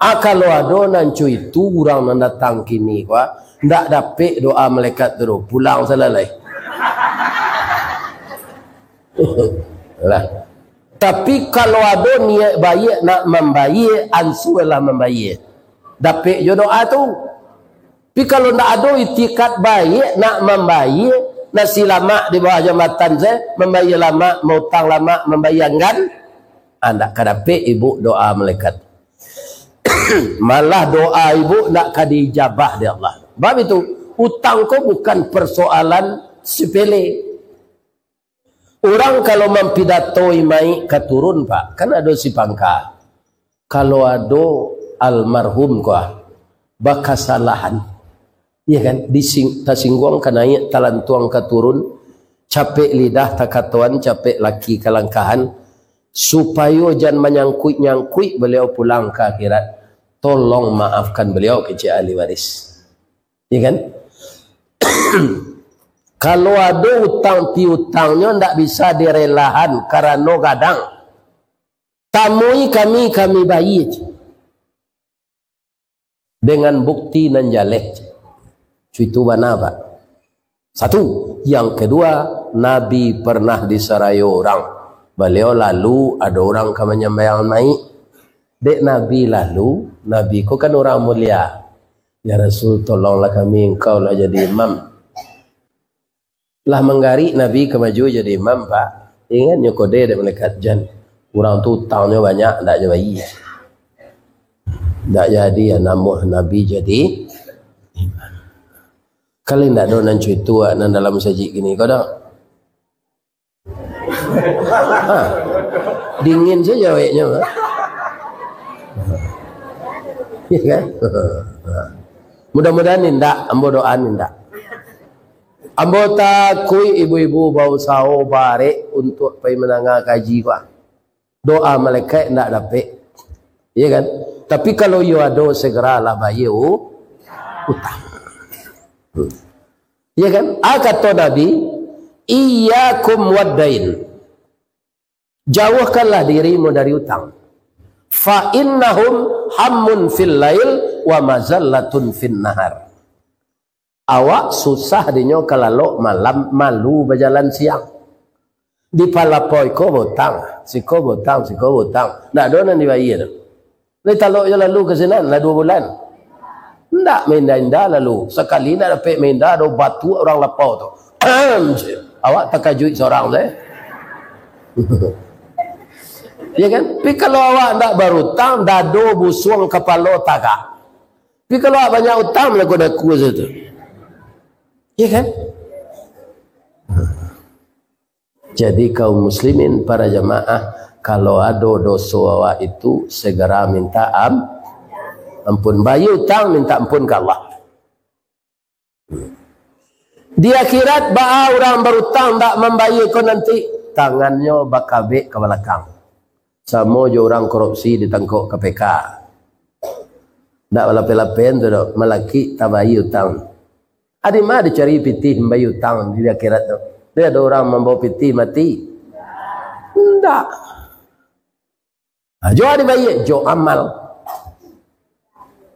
Ah, kalau ado nan co itu urang nan datang kini ko, ah, Ndak dapek doa malaikat tu, pulang salalai. Lah. Tapi kalau ado niat baiak nak mambaiak, ansualah mambaiak. Dapek jo doa tu. Tapi kalau ndak ado itikad baiak nak mambaiak, nak si lamak di bawah jambatan se, mambaiak lamak, mautang lamak, mambaiak anggan, ah, ndak ka dapek ibu doa malaikat. Malah doa ibu ndak ka diijabah dek Allah. Sebab itu, utang ko bukan persoalan sepele. Urang kalau mampidatoi maik ka turun, Pak, kan ado si pangka. Kalau ado almarhum ko, ah, bakasalahan, iya kan, dising-, tasingguang ka naik, talantuang ka turun, capek lidah takatoan, capek laki kalangkahan, supayo jan manyangkuik-nyangkuik baliau pulang ka akhirat, tolong maafkan baliau, kecek ahli waris. Iya kan? Kalau ado utang piutangnyo ndak bisa direlahan karano gadang, tamui kami, kami bayia. Dengan bukti nan jaleh. Itu bana, Pak. Satu. Yang kedua, Nabi pernah disarayo urang. Baliau lalu, ado urang ka manyambayangan maik. Dek Nabi lalu, Nabi ko kan urang mulia. "Ya Rasul, tolonglah kami, engkau lah jadi imam." Lah manggarik Nabi ka maju jadi imam, Pak. Ingatnyo kode dek malaikat, jan. Urang tu utangnyo banyak, ndak jadi. Ndak jadi, ya, namuah Nabi jadi imam. Kalau ndak ado nan cuitu, ah, nan dalam masajik kini, kau dah. Ha. Dingin saja aweknyo, ha. Ya kan? Mudah-mudahan indak, ambo doaan indak. Ambo takuik ibu-ibu bausaho barek untuak pai mandanga kaji ko. Doa malaikat indak dapek. Ya kan? Tapi kalau iyo ado, segeralah bayia u-, utang. Hmm. Ya kan? Ah, kato Nabi, "Iyyakum waddain." Jauhkanlah dirimu dari utang. "Fa innahum hammun fil lail wa mazallatun fin nahar." Awak susah dinyo ka lalok malam, malu bajalan siang. Di palapau iko bautang, siko bautang, siko bautang. Ndak ado nan dibayia tu. Lai talok jo lalu ka sinan, lah duo bulan. Ndak maindah-indah lalu. Sakali ndak dapek maindah, ado batuak urang lapau tu. Awak takajuik sorang tu, eh. Ya kan? Tapi kalau awak ndak barutang, dado busuang, kapalo tagak. Tapi kalau awak banyak utang, manaku-naku sajo tu. Ya kan? Jadi, kaum muslimin, para jamaah, kalau ado doso awak itu, segera minta am-, ampun. Bayia utang, minta ampun ka Allah. Di akhirat, baa urang barutang ndak mambayia ko nanti? Tangannyo bakabek ka balakang. Samo jo urang korupsi ditangkok K P K. Ndak balapeh-lapeh tu doh, malakik tabayia utang. Adi ma dicari pitih mambayia utang di akhirat tu? Dek ado urang mambawa pitih mati? Ndak. Ha, jo adi bayia, jo amal.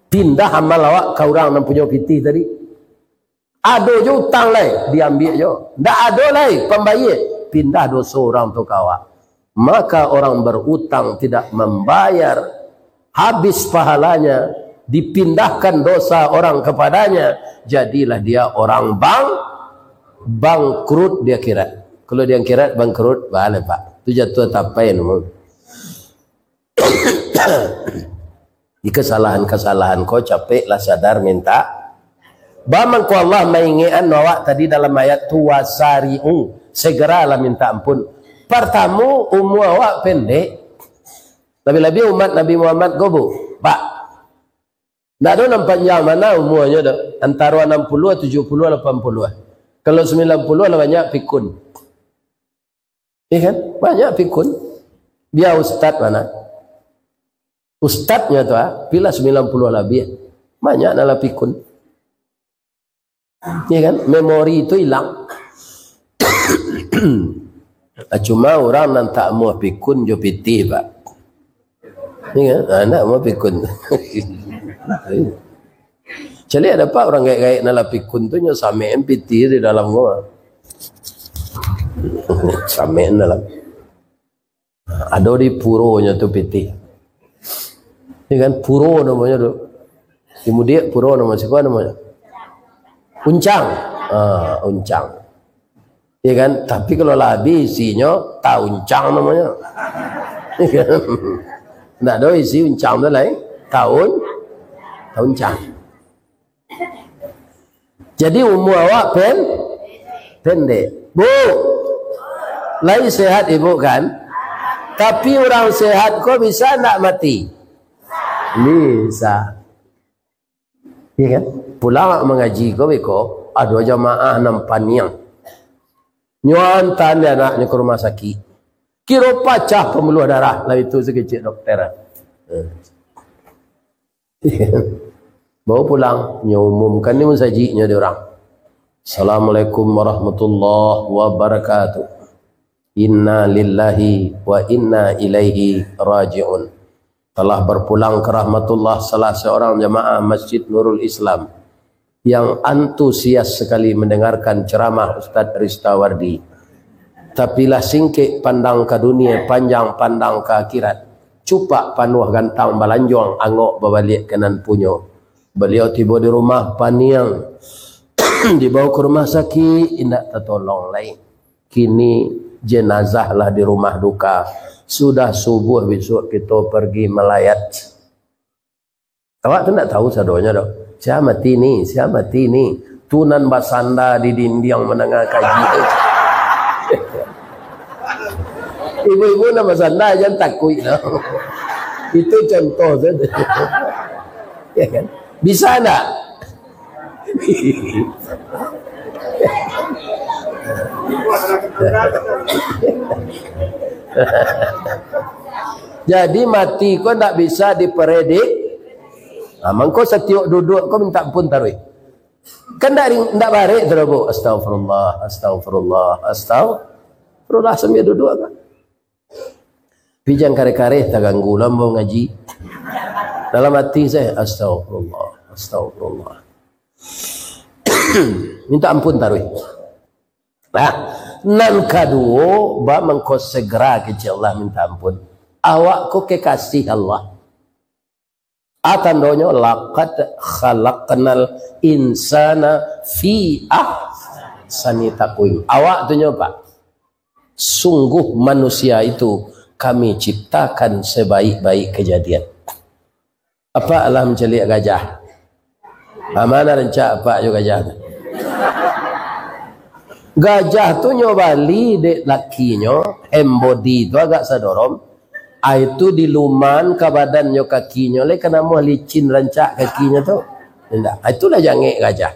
Pindah amal awak ka urang nan punyo pitih tadi. Ado jo utang lai, diambiak jo. Ndak ado lai pambayia, pindah doso urang tu ka awak. Maka orang berutang tidak membayar, habis pahalanya, dipindahkan dosa orang kepadanya, jadilah dia orang bang-, bangkrut di akhirat. Kalau di akhirat bangkrut, baleh, Pak. Tu jatuah tapai namonyo. Di kesalahan-kesalahan ko, capeklah sadar minta. Baa mangko Allah maingekan awak tadi dalam ayat tu, "Wasari'u," segeralah minta ampun. Partamo, umua awak pendek. Labiah-labiah umat Nabi Muhammad ko, Bu. Pak, ndak ado nan panjang bana umuanyo doh. Antaro anam puluah, tujuah puluah, lapan puluah. Kalau sambilan puluah lah banyak pikun. Iya kan? Banyak pikun. Bia ustad bana. Ustadnyo tu, ah, pila sambilan puluah labiah. Banyak nan lah pikun. Iya kan? Memori tu ilang. Ah, cuma urang nan tak amuah pikun jo pitih, Pak. Iya kan? Ah, ndak amuah pikun. Caliak dapek urang gaek-gaek nan lah pikun tu, nyo samekan pitih di dalam ko. Samekan dalam. Ado di puronyo tu pitih. Iyo kan, puro namonyo tu. Di mudiak puro namonyo, siko namonyo. Uncang. Ah, uncang. Iyo kan? Tapi kalau lah abih isinyo, tauncang namonyo. Iyo kan? Ndak ado isi uncang tu lain. Taun, tauncang. Jadi umua awak pen-, pendek. Bu, lai sehat ibu kan? Tapi urang sehat ko bisa ndak mati? Bisa. Iyo kan? Pulang mangaji ko beko, ado jamaah nan paniang. Nyo antaan anaknyo ka rumah sakik. Kiro pacah pambuluah darah, lah itu sakecek dokter. Eh. Bawa pulang, nyo umumkan di masajiknyo di urang. "Assalamualaikum warahmatullahi wabarakatuh. Inna lillahi wa inna ilaihi raji'un." Telah berpulang ke rahmatullah salah seorang jamaah Masjid Nurul Islam yang antusias sekali mendengarkan ceramah Ustaz Ristawardi. Tapi lah singkek pandang ka dunia, panjang pandang ka akhirat. Cupak panuah gantang balanjuang, angok babaliak ka nan punyo. Baliau tibo di rumah paniang, dibawa ka rumah sakik, indak tatolong lai. Kini jenazah lah di rumah duka. Sudah subuah bisuak kito pergi malayat. Awak tu ndak tahu sadonyo doh. Sia mati ni, sia mati ni. Tu nan basanda di dindiang mandanga kaji tu. Ibu-ibu nan basanda, jan takuik doh. Itu contoh sajo. Ya kan? Bisa ndak? Jadi mati ko ndak bisa dipredik. Nah, mangko satiok duduak ko minta ampun taruih. Kan ndak ring-, ndak barek tu doh, Bu. Astagfirullah, astagfirullah, astagfirullah sambil duduak kan. Tapi jan kareh-kareh taganggu lah ambo ngaji. Dalam ati sajo, "Astagfirullah, astagfirullah." Minta ampun taruih. Nah, nan kaduo, ba mangko segera kecek Allah minta ampun. Awak ko kekasih Allah. A tandonyo, "Laqad khalaqnal insana fi ahsani taqwim." Awak tu nyo, Pak. Sungguh manusia itu Kami ciptakan sebaik-baik kejadian. Apak lah mancaliak gajah. A ma nan rancak apak jo gajah tu? Gajah tu nyo bali dek lakinyo, hand body tu agak sadorom. Ai tu diluman ka badannyo kakinyo, lai ka namuah licin rancak kakinyo tu. Indak. Ai tu lah jangek gajah.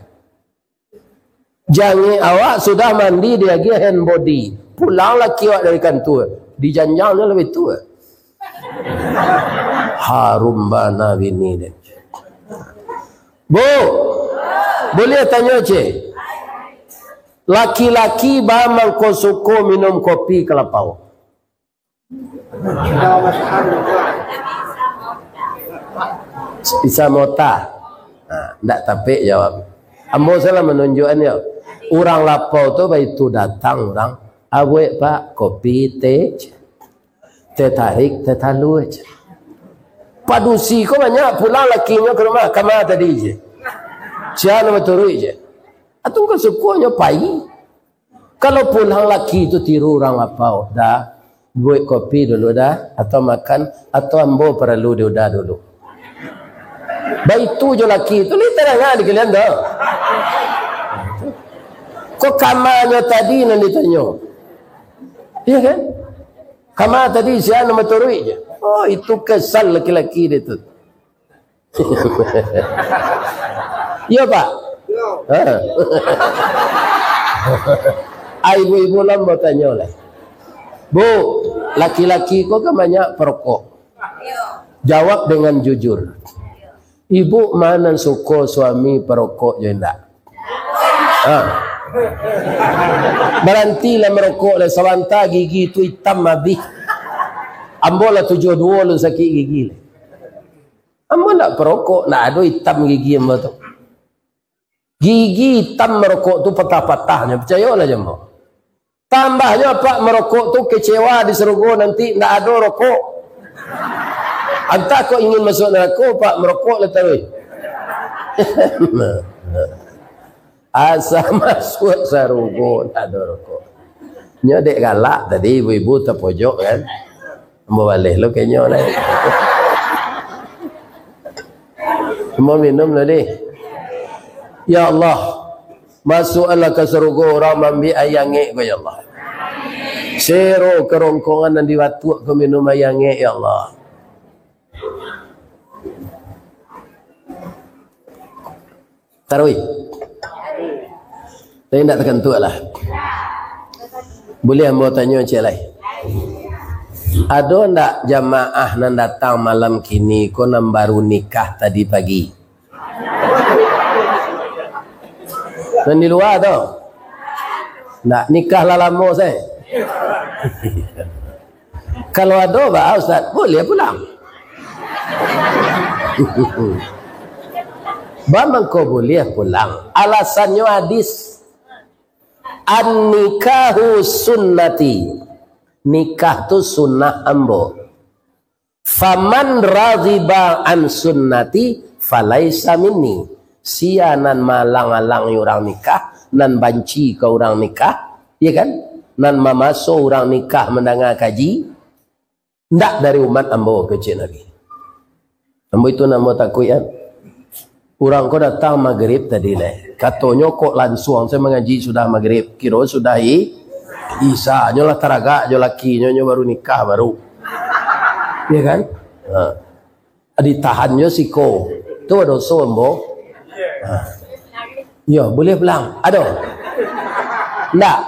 Jangek awak sudah mandi diagiah hand body. Pulang laki awak dari kantua. Dijanjangnyo labiah tu. Harum bana bini dia. Bu, buliah tanyo, ceh? Laki-laki ba mangko suko minum kopi ka lapau? Bisa mota. Nah, ndak tapek jawab. Ambo salah manunjuakan yo. Urang lapau tu baitu datang urang. "Abuek, Pak, kopi, teh." Teh tarik, teh talua. Padusi ko banyak pulang lakinyo ka rumah. "Kama tadi?" je. "Sia nan baturuik?" je. Atau ko sukonyo pai. Kalau pulang laki tu tiru urang lapau, "Dah, buek kopi dulu dah, atau makan, atau ambo paralu diuda dulu." Baitu jo laki tu, lai tadanga di kalian tu. Ko kamanyo tadi nan ditanyo? Iyo kan? Kama tadi, sia nan baturuik je. Oh, itu kesal laki-laki dia tu. Iyo, Pak? Iyo. Ha. Ah, ibu-ibu lah batanyo lah. "Bu, laki-laki ko kan banyak perokok. Jawab dengan jujur. Ibu ma nan suko suami perokok jo indak?" Ha. Barantilah merokok lah, sabanta gigi tu itam abih. Ambo lah tujuah duo lun sakik gigi lah. Ambo ndak perokok, ndak ado itam gigi ambo tu. Gigi itam marokok tu patah-patahnyo, picayolah jo ambo. Tambahnyo apak marokok tu kecewa di sarugo nanti ndak ado rokok. Antah kok ingin masuk narako, pak, marokok lah taruih. Asa masuak sarugo ndak ado rokok. Nyo dek galak tadi ibu-ibu tapojok kan. Ambo baleh lo kenyo lai. Ambo minum lo deh. Ya Allah, masuakkanlah ka sarugo urang maambiak aia angek ko, ya Allah. Sero karongkongan nan di Batuak ko minum aia angek, ya Allah. Taruih. Tapi ndak takantuak lah. Buliah ambo tanyo ciek lai. Ado ndak jamaah nan datang malam kini ko nan baru nikah tadi pagi? Nan di lua tu? Ndak, nikah lah lamo sae. Kalau ado, baa, Ustaz, buliah pulang. Baa mangko buliah pulang? Alasannyo hadis, "An-nikahu sunnati." Nikah tu sunnah ambo. "Faman raghiba an sunnati falaisa minni." Sia nan malang-alangi urang nikah, nan banci ka urang nikah, iya kan? Nan mamaso urang nikah mandanga kaji, ndak dari umat ambo, kecek Nabi. Ambo itu nan ambo takuik, kan? Urang ko datang magrib tadi, leh. Katonyo, "Kok lansuang sae mangaji sudah magrib? Kiro sudah i-, isa." Nyo lah taragak jo lakinyo, nyo baru nikah baru. Iya kan? Ha. Ditahan jo siko. Tu badoso ambo. Ha. Iyo, buliah pulang. Ado? Ndak.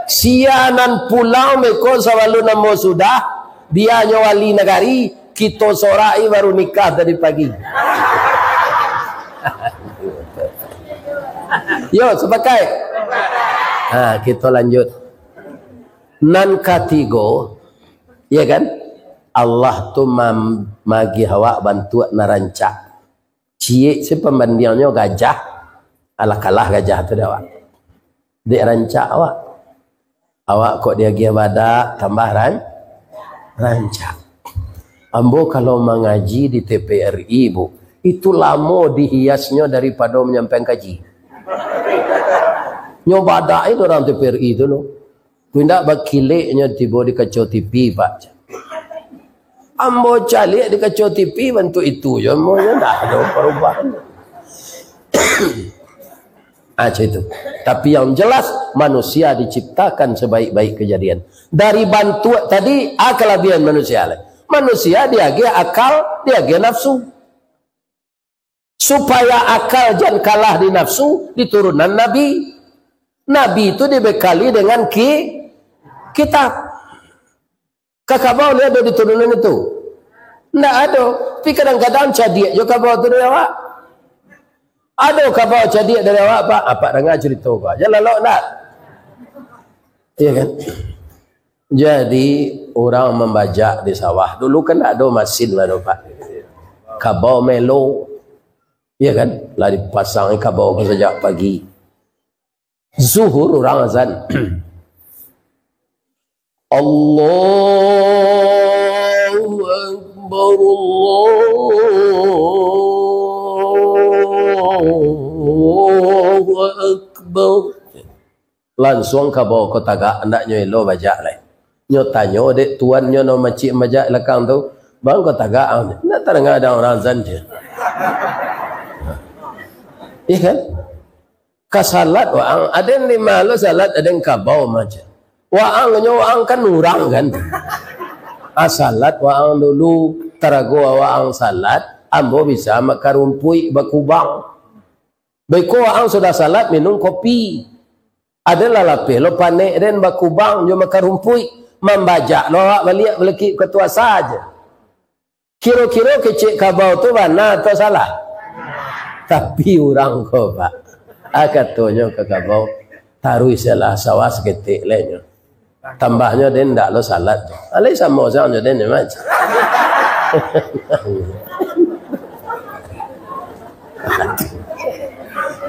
Sia nan pulang beko sabalun ambo sudah, bia nyo wali nagari, kito sorak i baru nikah tadi pagi. Yo, sapakaik? Ha, kito lanjut. Nan katigo, ya kan? Allah tu mam-, magiah awak bantuak nan rancak. Ciek se pambandiangnyo gajah, alah kalah gajah tu dek awak. Dek rancak awak. Awak kok diagiah badak, tambah ran-, rancak. Ambo kalau mangaji di T P R I, Bu, itu lamo dihiasnyo daripado manyampaian kaji. Nyo badak itu urang T P R I tu, no. Indak bakileknyo tibo di kaco T V, Pak. Ambo caliak di kaco T V bantuak itu jo, ambo nyo ndak ado parubahan. Ah, macam itu. Tapi yang jelas, manusia diciptakan sebaik-baik kejadian. Dari bantuak tadi, ah, kalabiahan manusia lah. Manusia diagiah akal, diagiah nafsu. Supaya akal jan kalah di nafsu, diturunan Nabi. Nabi tu dibekali dengan ki-, kitab. Ka kabau lai ado diturunan itu? Ndak ado. Tapi kadang-kadang cadiak jo kabau tu dari awak. Ado kabau cadiak dari awak, Pak? Apak danga carito ko. Jan lalok ndak? Iya kan? Jadi, urang mambajak di sawah. Dulu kan ndak ado masin lah tu, Pak. Kabau melo. Iya kan? Lah dipasang kabau ko sajak pagi. Zuhur urang azan. Allahu Akbar, Allahu Akbar. Lansuang kabau ko tagak, andaknyo elo bajak lai. Nyo tanyo dek tuannyo nan macik mambajak lakang tu, "Bang, ko tagak ang?" "Ndak tadanga dek ang urang azan," jar. Iya kan? Ka salat waang, aden di ma lo salat, aden kabau macam. Waang nyo, waang kan urang kan. Ah, salat waang dulu, tarago waang salat, ambo bisa makan rumpuik bakubang. Beko waang sudah salat minum kopi. Aden lah lapeh lo panek den bakubang jo makan rumpuik, mambajak lo awak baliak balakik ka tu asa aja. Kiro-kiro kecek kabau tu bana atau salah? Tapi urang ko, Pak, ah, katonyo ka kabau, "Taruih salah sawah saketek lai nyo. Tambahnyo den ndak lo salat tu." Alai samo sajo den, Mas.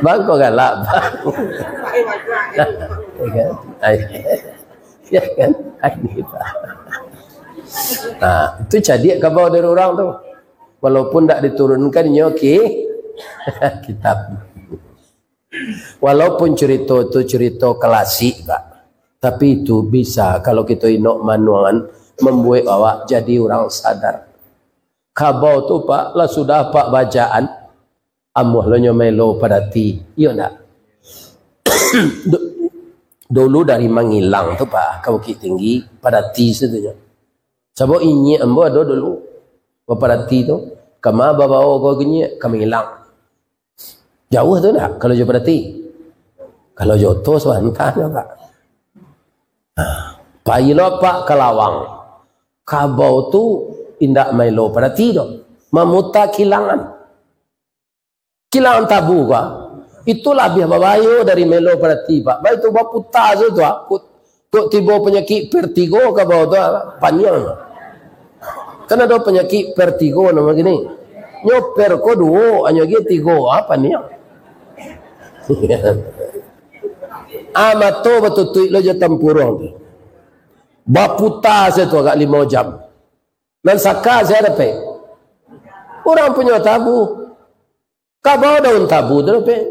Bang, kau galak, bang. Ya kan? Ai. Ya kan? Ai, ni, bang. Nah, itu cadiak kabau dari urang tu. Walaupun ndak diturunkan nyo ki-, kitab. Walaupun cerita tu cerita klasik, Pak. Tapi itu bisa, kalau kita inok manuangan, membuat awak jadi urang sadar. Kabau tu, Pak, lah sudah, Pak, bacaan. Amuah lo nyo melo Padati, iyo ndak? Du-, dulu dari Mangilang tu, Pak, ka Bukittinggi, Padati situ nyo. Sabab inyiak ambo ado dulu, ba Padati tu, kama babao ko inyiak, ka Mangilang. Jauah tu ndak, kalau jo Padati? Kalau jo oto sabanta nyo, Pak. Nah, payilah, Pak, ka Lawang. Kabau tu indak maelo Padati doh, mamuta kilangan. Kilangan tabu ka, itu labiah babahayo dari melo Padati, Pak. Baik tu baputa sajo tu, ah. Kok, kok tibo panyakik vertigo kabau tu, ah, paniang. Kan ado panyakik vertigo namo kini. Nyo ver ko duo, anyo gi tigo, ah, paniang. Ah, mato batutuik lo jo tampuruang tu. Baputa sajo tu agak limo jam. Nan saka sia dapek? Urang punyo tabu. Kabau daun tabu tu dapek.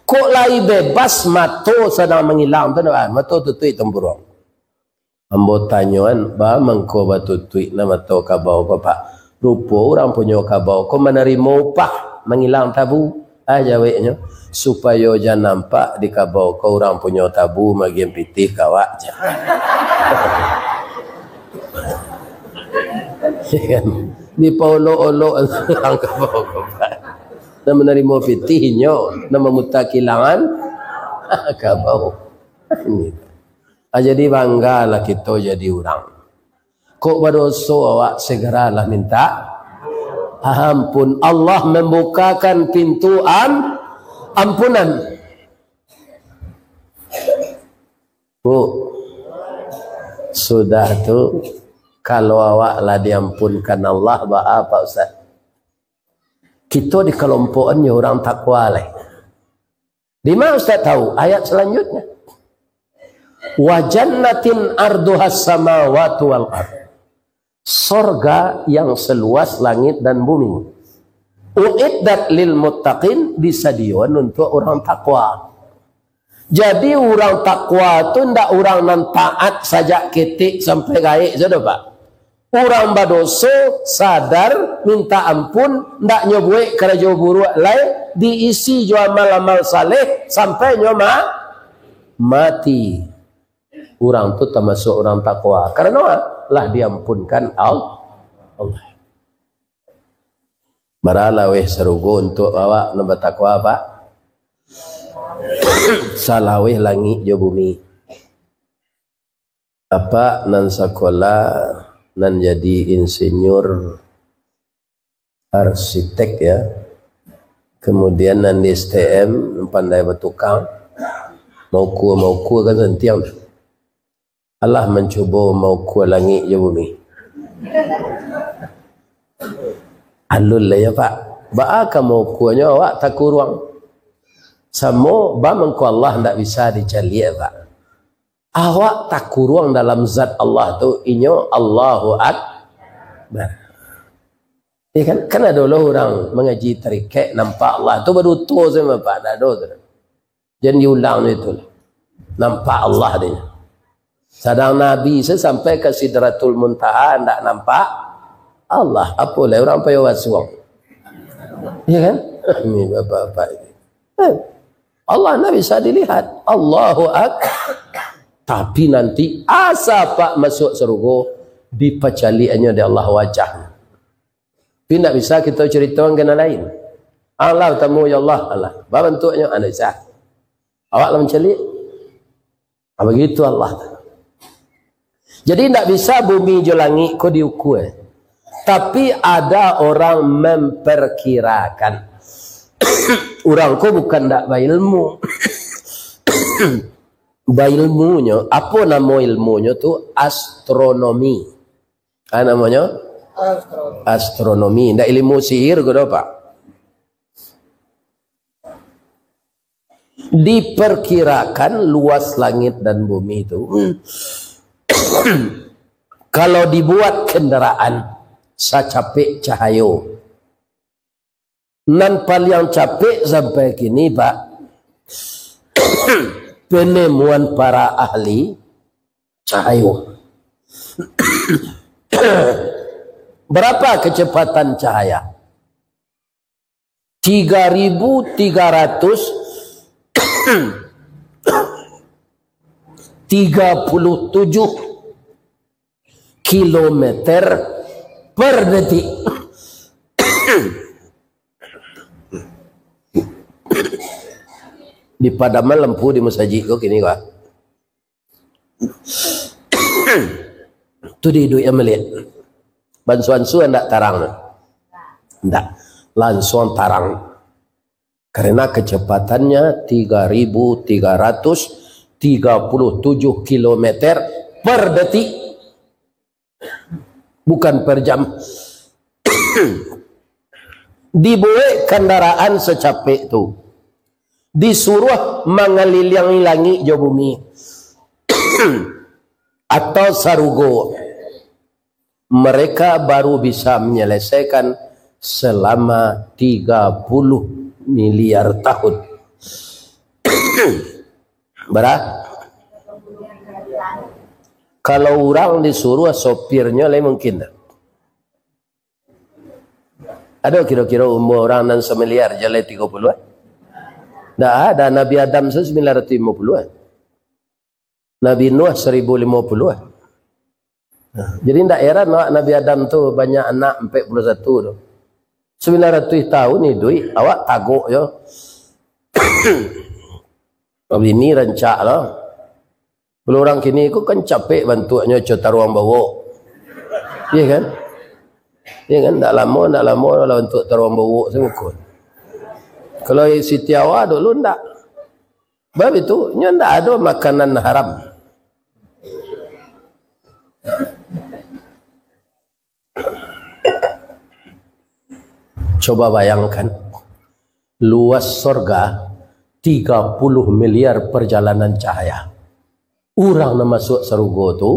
Kok lai bebas mato sadang Mangilang tu, ah, mato tutuik tampuruang. Ambo tanyoan, ba mangko batutuik na mato kabau ko, Pak? Rupo urang punyo kabau ko manarimo upah Mangilang tabu. Ah, jaweknyo, supayo jan nampak di kabau ko urang punyo tabu magian pitih ka awak, jar. Dipaolok-olok urang kabau ko, Pak. Nan manarimo pitih inyo, nan mamuta kilangan kabau. Ini. Ah, jadi banggalah kito jadi urang. Kok badoso awak, segeralah minta ampun. Allah membukakan pintu am-, ampunan. Bu, sudah tu, kalau awak lah diampunkan Allah, baa, Pak Ustaz? Kito di kalompokan jo urang takwa lai. Di ma Ustaz tahu? Ayat selanjutnya. "Wa jannatin arduhas samawati wal ard." Sorga yang seluas langit dan bumi. "Uiddat lil muttaqin", disadiakan untuk urang takwa. Jadi, urang takwa tu ndak urang nan taat sajak ketek sampai gaek sajo, Pak. Urang badoso, sadar, minta ampun, ndak nyo buek karajo buruak lai, diisi jo amal-amal saleh sampai nyo ma-, mati. Urang tu tamasuak urang takwa. Karano lah diampunkan Al-, Allah. Bara laweh sarugo untuak awak nan batakwa, Pak? Salaweh langik jo bumi. Apak nan sakolah, nan jadi insinyur, arsitek, ya. Kemudian nan di S T M, nan pandai batukang, maukua-maukua kan santiang. Alah mancubo maukua langik jo bumi. Alun lah ya, Pak. Baa ka maukuanyo awak takuruang? Samo ba mangko Allah ndak bisa dicaliak, Pak. Awak takuruang dalam zat Allah tu, inyo Allahu Akbar. Ya kan? Kan ado lo urang mangaji tarikek nampak Allah tu baduto samo, Pak, ndak ado tu. Jan diulang itu. Nampak Allah dia. Sadang Nabi se sampai ka Sidratul Muntaha ndak nampak Allah. Apo lai urang payo basuang. Ya kan? Ini bapak-bapak ini. Eh, Allah ndak bisa dilihat. Allahu Akbar. Tapi nanti asa Pak masuk sarugo, dipacaliaknyo dek Allah wajah. Tapi ndak bisa kito caritokan ka nan lain. Allah tamu, ya Allah, Allah. Babantuaknyo, ah, ndak bisa. Awak lah mancaliak. Ah, begitu Allah. Jadi, ndak bisa bumi jo langik ko diukua. Tapi, ada orang memperkirakan. Urang ko bukan ndak bailmu. Bailmunyo, apo namo ilmunyo tu? Astronomi. Ah, namonyo? Astronomi. Astronomi. Ndak ilmu sihir ko doh, Pak. Diperkirakan luas langit dan bumi tu, kalau dibuat kendaraan, sacapek cahayo. Nan paliang capek sampai kini, Pak, penemuan para ahli, cahayo. Berapa kecepatan cahaya? Tiga ribu tiga ratus tiga puluh tujuh kilometer per detik. Dipadaman lampu di masajik ko kini, Pak. Tu di iduik yang melihat. Bansuansu ndak tarang tu. Ndak. Lansuang tarang. Karena kecepatannya tiga ribu tiga ratus tiga puluh tujuh kilometer per detik. Bukan per jam. Dibuek kandaraan sacapek tu, disuruah mangaliliangi langik jo bumi, atau sarugo, mereka baru bisa menyelesaikan selama tiga puluh miliar tahun. Bara? Kalau urang disuruah sopirnyo, lai mungkin tak? Ado kiro-kiro umua urang nan samiliar jalai tigo puluah? Ndak ada. Nabi Adam sajo sambilan ratuih limo puluah. Nabi Nuh saribu limo puluah. Nah, jadi ndak heran awak Nabi Adam tu banyak anak ampek puluah satu tu. Sambilan ratuih tahun iduik, awak tagok jo. Bini rancak lah. Kalau urang kini ko kan capek bantuaknyo, co taruang bawok. Iya kan? Iya kan? Ndak lamo, ndak lamo lah bantuak taruang bawok samuko. Kalau Siti Hawa dulu ndak. Bab itu, nyo ndak ado makanan haram. Coba bayangkan, luas sorga tiga puluh miliar perjalanan cahaya. Urang nan masuak sarugo tu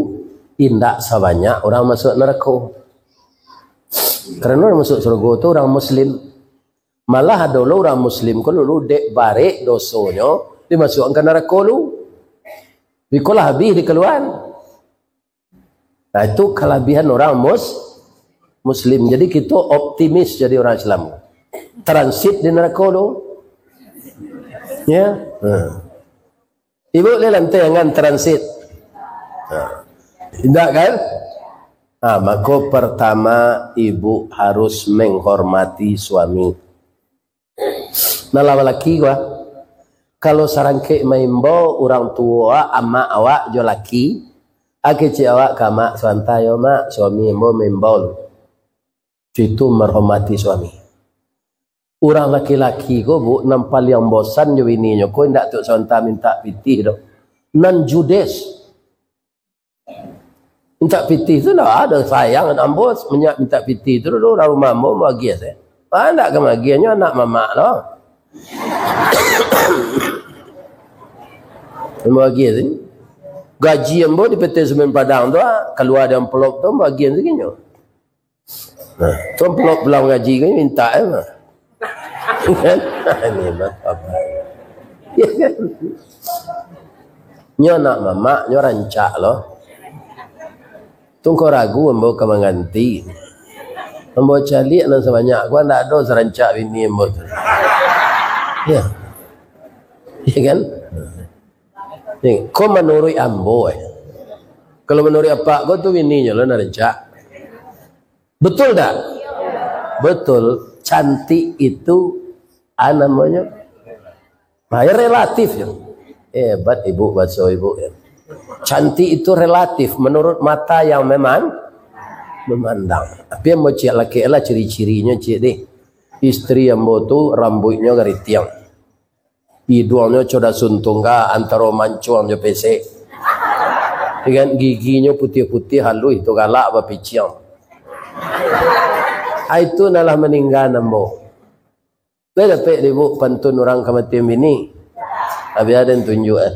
indak sabanyak urang masuak narako. Karano nan masuak sarugo tu urang muslim. Malah ado lo urang muslim ko dulu dek barek dosonyo dimasuakkan ka narako lu. Bikolah habih dikaluaan. Nah, itu kalabihan orang mus-, muslim. Jadi, kito optimis jadi orang Islam. Transit di narako tu. Ya. Ha. Ibu ni lantai angan transit. Ha. Indak kan? Ha, mako pertama ibu harus menghormati suami. Nah, lah balaki ko, ah. Kalau sarangkek maimbau urang tuo awak, amak awak jo laki, ah, kecek awak ka amak, "Sabanta yo, Mak, suami ambo maimbau." Itu marhormati suami. Urang laki-laki ko, Bu, nan paliang bosan jo bininyo ko, indak tu sabanta mintak pitih doh. Nan judes. Mintak pitih tu lah ado sayang, ambo semenjak mintak pitih tu dulu, urang rumah ambo maagiah se. Ah, ndak ka maagiah, nyo anak mamak lo. Ambo agiah se. Gaji ambo di P T Semen Padang tu, ah, kalua di amplop tu, ambo agiah se nyo. Nah, tu amplop pulang gaji ko mintak e mah. Kan? Ini mah apa? Ya kan? Nyo anak mamak, nyo rancak lo. Tu ngko ragu ambo ka mangganti. Ambo caliak nan sabanyak ko, ndak ado sarancak bini ambo tu. Ya. Ya kan? Ni, ko manuruik ambo, eh. Kalau manuruik apak ko tu bininyo lo nan rancak. Betul tak? Betul. Cantik itu, ah, namanya, nah, ya, relatif ya. Hebat ibu, bahaso ibu ya. Cantik itu relatif menurut mata yang meman-, memandang. Tapi yang mau cik laki lah ciri-cirinyo cik deh. Isteri ambo tu rambutnyo garitiang. Iduangnyo coda suntung ka antaro mancuang jo pesek. Kan giginyo putiah-putiah, haluih tu galak bapiciang. Ai tu nalah maningga ambo. Lai dapek dek ibu pantun urang kamatian bini? Abih aden tunjuak, eh.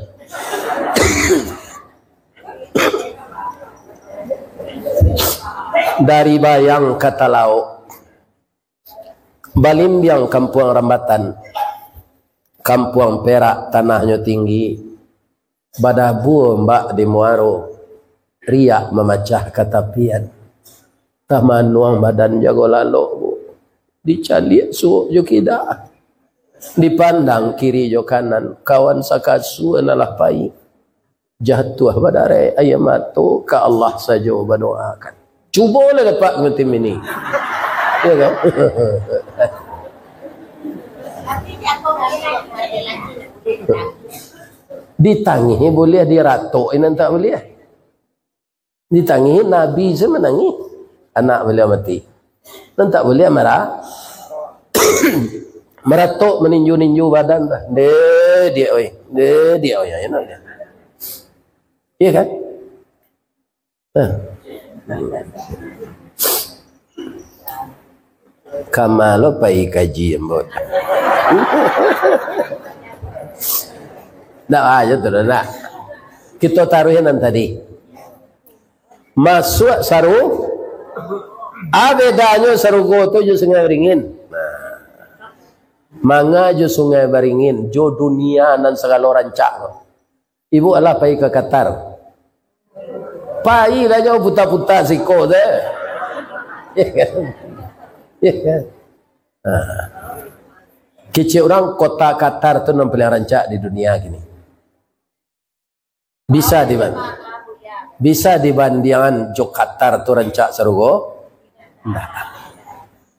Dari Bayang ka Talaok, balimbiang Kampuang Rambatan, Kampuang Perak tanahnyo tinggi, badabua ombak di muaro, riak mamacah ka tapian. Tamanuang badan jago lalok, Bu. Dicaliak suok jo kida. Dipandang kiri jo kanan, kawan sakasua nan lah pai. Jatuah badarek aia mato, ka Allah sajo badoakan. Cubolah dapek macam ini. Ya kan? Ditangihi buliah, diratok nan tak buliah. Ditangihi, Nabi se manangih. Anak baliau mati. Nan tak buliah mara-, maratok, maninju-ninju badan tu. Deh, diak, oi. Deh, diak, oi. Iya kan? Nah. Kama lo pai kaji, ambo. Ndak aja tu, ndak. Kita taruh nan tadi. Masuak saru-, a bedanyo sarugo tu jo Sungai Baringin. Nah. Manga jo Sungai Baringin, jo dunia nan sagalo rancak tu. Ibu alah pai ka Qatar. Pailah jo puta-puta siko tu. Ya kan? Ya kan? Ha. Kecek urang, kota Qatar tu nan paling rancak di dunia kini. Bisa diban-, bisa dibandiangan jo Qatar tu rancak sarugo? Ndak.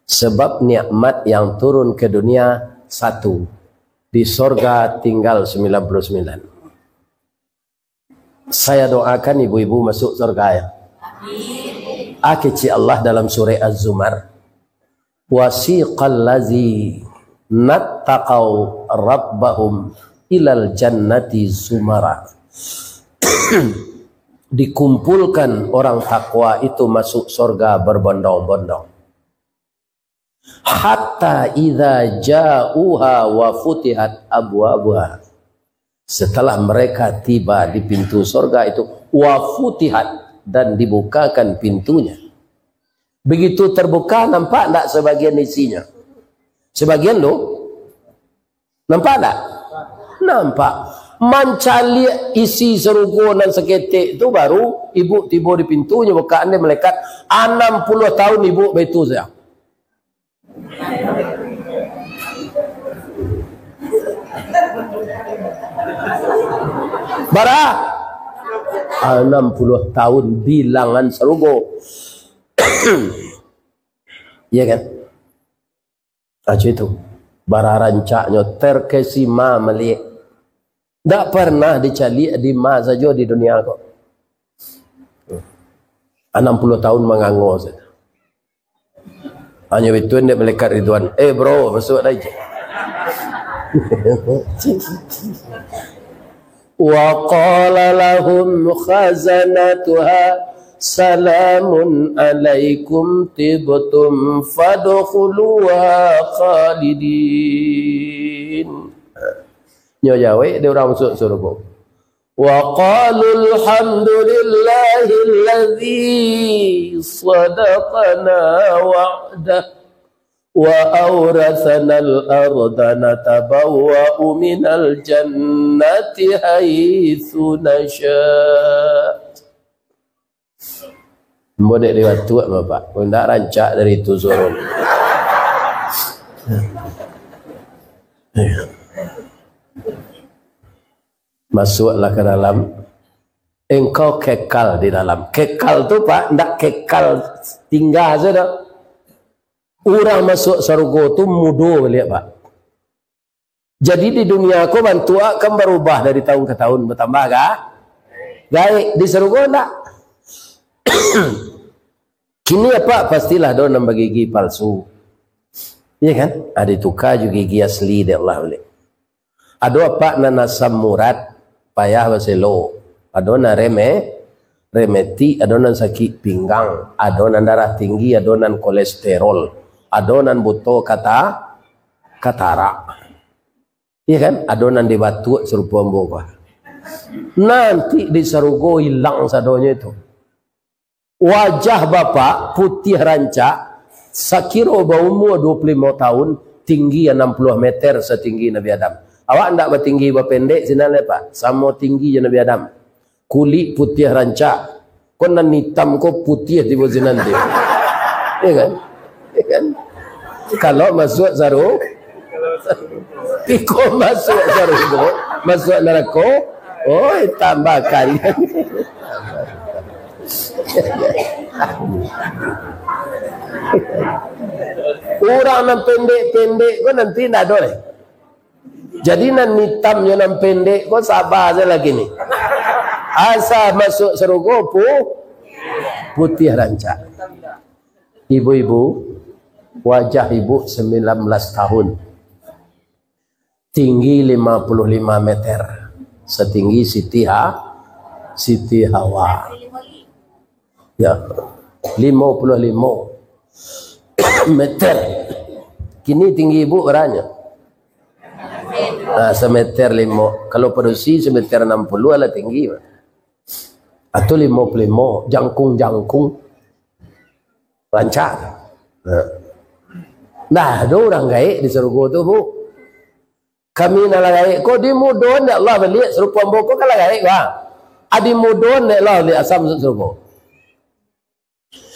Sebab nikmat yang turun ke dunia satu, di sorga tinggal sembilan puluh sembilan. Saya doakan ibu-ibu masuk sorga, ya. Amin. Ah, kecek Allah dalam surah Az-Zumar, "Wasiqal lazina ttaqau rabbahum ilal jannati zumara." Dikumpulkan orang takwa itu masuk sorga berbondong-bondong. "Hatta idza ja'uha wa futihat abwabuha." Setelah mereka tiba di pintu sorga itu, "Wa futihat," dan dibukakan pintunya. Begitu terbuka, nampak ndak sebagian isinya? Sebagian tu. Nampak ndak? Nampak. Mancaliak isi sarugo nan saketek tu, baru ibu tibo di pintunyo, bukaan dek malaikat, anam puluah tahun ibu baitu sajo. Bara? Anam puluah tahun bilangan sarugo. Iya kan? Ajo itu. Bara rancaknyo, terkesima maliek. Ndak pernah dicaliak di ma sajo di dunia ko. Anam puluah tahun mangango sajo. Hanyo baitu dek malaikat Ridwan, "Eh, bro, masuak lai." "Wa qala lahum khazanatuha, salamun alaikum tibtum fadkhuluha khalidin." Nyo jawek dek urang masuak sarugo. "Wa qalu alhamdulillahilladzi sadaqana wa'dah wa auratsanal arda natabawwa'u minal jannati haitsu nasya'." Ambo dek lewat tu, Bapak. Kok ndak rancak dari tu suaro. Masuaklah ka dalam. Engkau kekal di dalam. Kekal tu, Pak, ndak kekal tingga sajo. Urang masuak sarugo tu mudo baliak, Pak. Jadi, di dunia ko bantuak kan barubah dari tahun ka tahun, batambah ga-, gaek. Di sarugo ndak. Kini, Pak, pastilah ado nan bagigi palsu. Iya kan? Ah, dituka jo gigi asli dek Allah baliak. Ado apak nan asam urat, payah baselo. Ado nan reme-, remetik, ado nan sakik pinggang, ado nan darah tinggi, ado nan kolesterol, ado nan buto kata-, katarak. Iya kan? Ado nan dibatuak sarupo ambo ko. Nanti di sarugo ilang sadonyo itu. Wajah bapak putiah rancak, sakiro baumua dua puluh limo tahun, tinggi anam puluah meter satinggi Nabi Adam. Awak ndak batinggi bapendek sinan lai, Pak. Samo tinggi jo Nabi Adam. Kulik putiah rancak. Ko nan itam ko putiah tibo sinan tu. Iya kan? Iya kan? Kalau masuak saru-, iko masuak sarugo, masuak narako, oi, tambah kali. Urang nan pendek-pendek ko nanti ndak ado lai. Jadi nan itam jo nan pendek ko saba sajo lagi ni. Asa masuak sarugo pu-, putiah rancak. Ibu-ibu, wajah ibu sembilan belas tahun. Tinggi lima puluh lima meter. Satinggi Siti Ha-, Siti Hawa. Ya, lima puluh lima meter. Kini tinggi ibu berapa? Nah, semeter lima. Kalau padusi semeter enam puluh lah tinggi. Atau lima puluh lima, jangkung-jangkung. Rancak. Nah. Nah, ado urang gaek di sarugo tu, Bu. Kami nan lah gaek ko dimudoan dek Allah baliak, sarupo ambo ko kan lah gaek, bang. Ah, dimudoan dek Allah baliak asa masuak sarugo.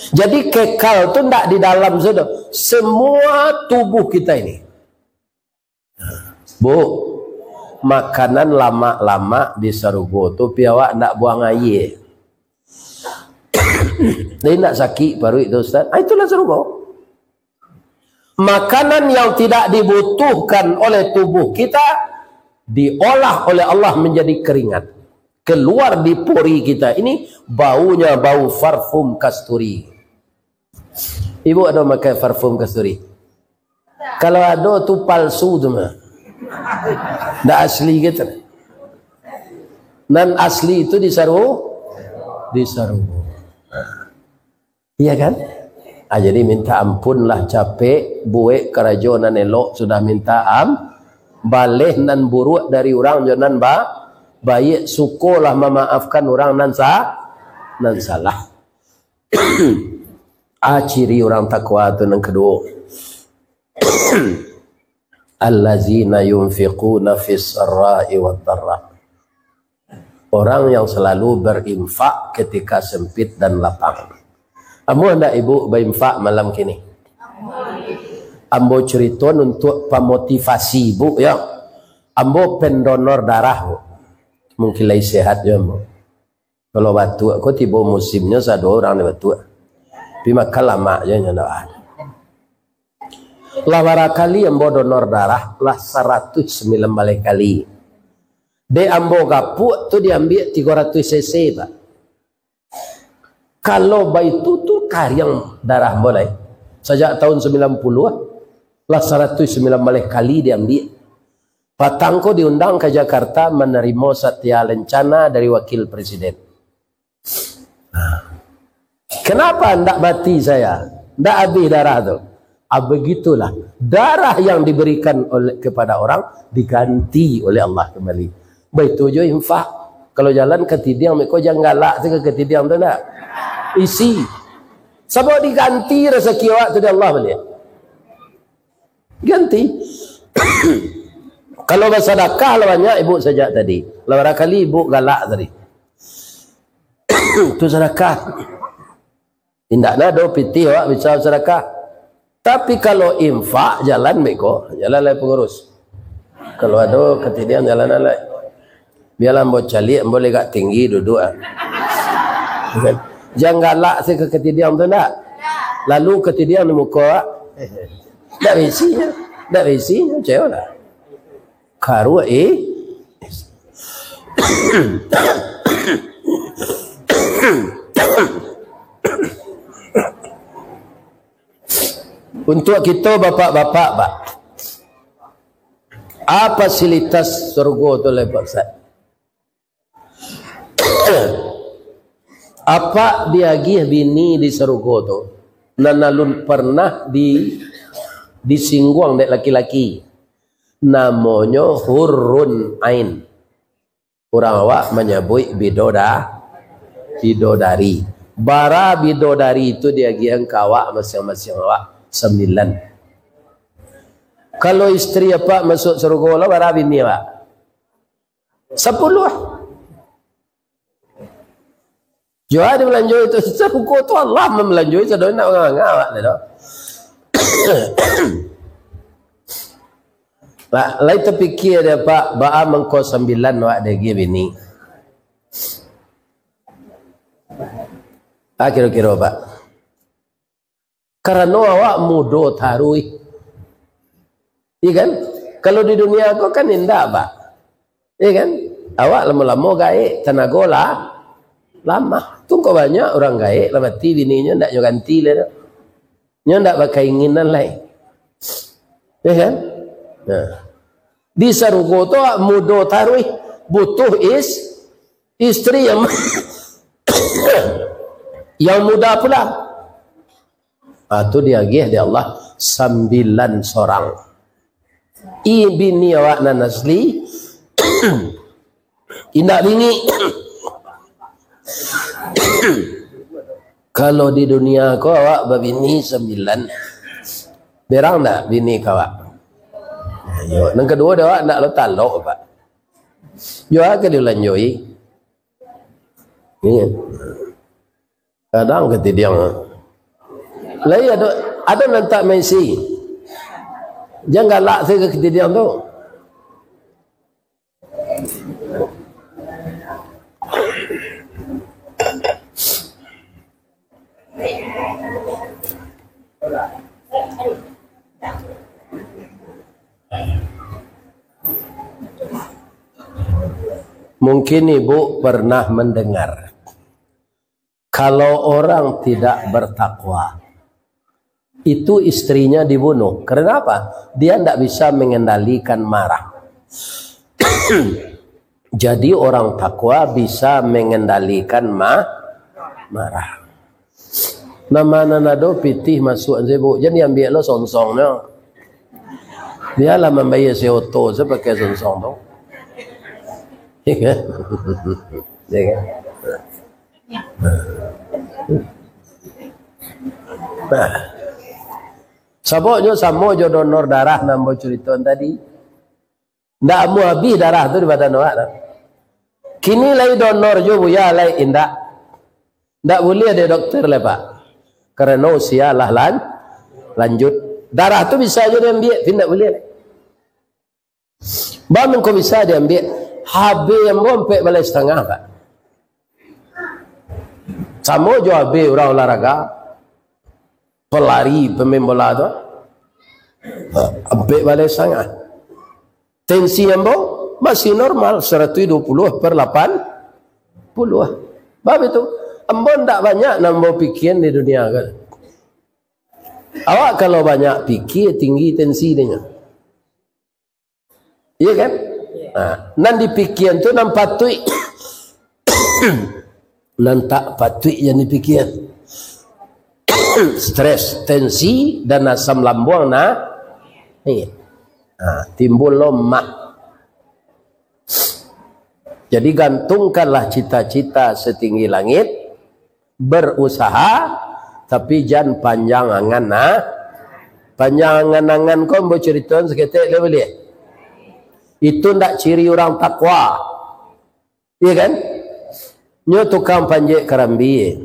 Jadi kekal tu ndak di dalam sajo. Semua tubuh kita ini. Bu, makanan lamak-lamak di sarugo tu, pi awak ndak buang aia. Jadi ndak sakik paruik tu, Ustaz. Ah, itulah sarugo. Makanan yang tidak dibutuhkan oleh tubuh kita diolah oleh Allah menjadi keringat. Keluar di pori kita ini baunya bau parfum kasturi. Ibu ado makai parfum kasturi? Kalau ado tu palsu tu mah. Ndak asli gitu. Nan asli itu di saru-, di sarugo. Iya kan? Ah, jadi minta ampunlah capek, buek karajo nan elok sudah minta am-, baleh nan buruak dari urang jo nan ba-, baiak, sukolah mamaafkan urang nan sa-, nan salah. Ah, ciri urang takwa tu nan kaduo. Allazina yunfiquna fis sarra'i wad dharra. Orang yang selalu berinfak ketika sempit dan lapang. Amuah ndak ibu bainfak malam kini? Ambo carito untuak pamotivasi ibu, ya. Ambo pendonor darah, Bu. Mungkin lai sehat jo ambo. Kalau batuak ko tibo musimnyo, sado urang ni batuak. Tapi makan lamak je nyo ndak ado. Lah bara kali ambo donor darah, lah saratuih sambilan baleh kali. Dek ambo gapuak tu diambiak tigo ratuih cc, Pak. Kalau baitu tu kariang darah ambo lai. Sajak tahun sambilan puluah, lah saratuih sambilan baleh kali diambiak. Patang ko diundang ka Jakarta manarimo satya lencana dari wakil presiden. Nah, kenapa ndak mati saya? Ndak abih darah tu? Ah, begitulah. Darah yang diberikan oleh, kepada orang diganti oleh Allah kembali. Baitu jo infak. Kalau jalan katidiang, meko jan galak tu ka katidiang tu ndak? Isi. Sabab diganti rasaki awak tu dek Allah baliak. Ganti. Kalau basadakah lah banyak ibu sajak tadi. Lah barangkali ibu galak tadi. Tu sadakah. Indak nado pitih awak bisa sadakah. Tapi kalau infak, jalan beko, jalan lai pangurus. Kalau ado katidiang, jalan lai. Bialah ambo caliak, ambo lai agak tinggi duduak, ah. Jan galak se ka katidiang tu ndak. Lalu katidiang di muko, ah. Ndak bisi nyo, ndak bisi nyo, cewek lah. Karuak, eh. Untuak kito bapak-bapak, Pak, a fasilitas sarugo tu lai, Pak Ustaz? Apak diagiah bini di sarugo tu, nan alun parnah di, disingguang dek laki-laki. Namonyo hurun ain. Urang awak manyabuik bidoda-, bidodari. Bara bidodari tu diagiahan ka awak masiang-masiang awak sambilan. Kalau istri apak masuak sarugo lo, bara bini awak? Sapuluah. Jua dibalanjoi tu, sarugo tu Allah mambalanjoi, sadonyo nak manganga awak tu. Lah, lai tapikia dek apak, baa mangko sambilan awak diagiah bini? Ah, kiro-kiro, Pak. Karano awak mudo taruih. Iya kan? Kalau di dunia ko kan indak, Pak. Iya kan? Awak lamo-lamo gaek, tanago lah lamah. Tu ko banyak urang gaek lah mati bininyo, ndak nyo ganti lai tu. Nyo ndak bakainginan lai. Iya kan? Nah. Di sarugo tu awak mudo taruih, butuh is-, istri yang, yang muda pula. Ah, tu diagiah dek Allah sambilan sorang. I bini awak nan asli, indak bingik. Kalau di dunia ko awak babini sambilan, berang ndak bini ka awak? Yo, nan kaduo dek awak ndak lo talok, Pak. Yo, ka dilanjoi. Iya. Kadang katidiang. Lai ado, ado nan tak maisi. Jan galak sajo katidiang tu. Mungkin ibu pernah mendengar, kalau orang tidak bertakwa, itu istrinya dibunuh. Karena apa? Dia ndak bisa mengendalikan marah. Jadi, orang takwa bisa mengendalikan ma-, marah. Nan ma nan ado pitih masuak, Buk, jan diambiak lo songsongnyo. Bialah mambayia sewa oto sajo pakai songsong tu. Iya kan? Iya kan? Nah. Sababnyo samo jo donor darah nan ambo curitoan tadi. Ndak amuah abih darah tu di badan awak tu. Kini lai donor jo, Buya, lai indak. Ndak buliah dek dokter lai, Pak. Karano usia lah lan-, lanjut. Darah tu bisa jo diambiak, tapi ndak buliah lai. Baa mangko bisa diambiak? H B ambo ampek baleh satangah, Pak. Samo jo H B urang olahraga, pelari, pemain bola tu, ampek baleh satangah. Tensi ambo masih normal, saratuih duo puluah per lapan puluah. Bab itu, ambo ndak banyak nan ambo pikian di dunia ko. Awak kalau banyak pikia, tinggi tensi dinyo. Iya kan? Nah, nan dipikian tu nan patuik. Nan tak patuik jan dipikian. Stres, tensi, dan asam lambuang na-, iya. Nah, timbul lemah. Jadi, gantungkanlah cita-cita setinggi langit, berusaha, tapi jan panjang angan, nah. Panjang angan-angan ko ambo curitoan saketek lai buliah. Itu ndak ciri urang takwa. Iya kan? Nyo tukang panjek karambia.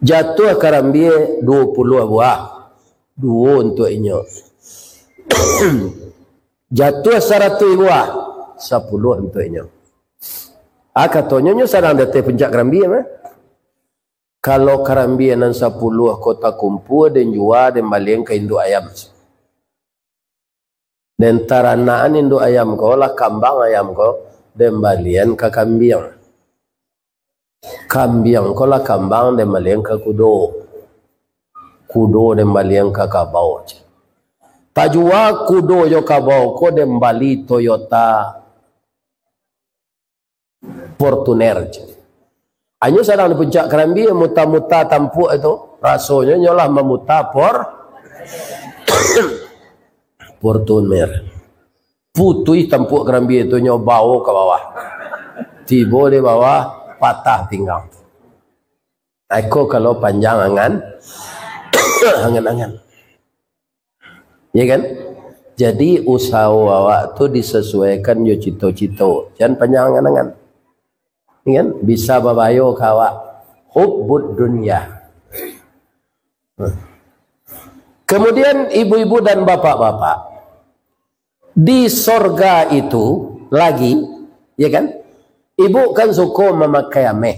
Jatuah karambia duo puluah buah, duo untuak inyo. Jatuah saratuih buah, sapuluah untuak inyo. Ah, katonyo nyo sadang di ateh puncak karambia mah. Kalau karambia nan sapuluah ko takumpua, den jua, den balian ka induak ayam. Den taranakan induak ayam ko, lah kambang ayam ko, den balian ka kambiang. Kambiang ko lah kambang, den balian ka kudo. Kudo den balian ka kabau. Tajua kudo jo kabau ko, den bali Toyota Fortuner. Anyo sadang di puncak karambia, muta-muta tampuak tu, rasonyo nyo lah mamuta Por-, Fortuner. Putuih tampuak karambia tu, nyo bao ka bawah. Tibo di bawah, patah pinggang. Iko kalau panjang angan, angan-angan. Ya kan? Jadi, usaho awak tu disesuaikan jo cito-cito. Jan panjang angan-angan. Ya kan? Bisa babayo ka awak. Hubbud dunya. Kemudian, ibu-ibu dan bapak-bapak, di sorga itu lagi, ya kan? Ibu kan suko mamakai ameh.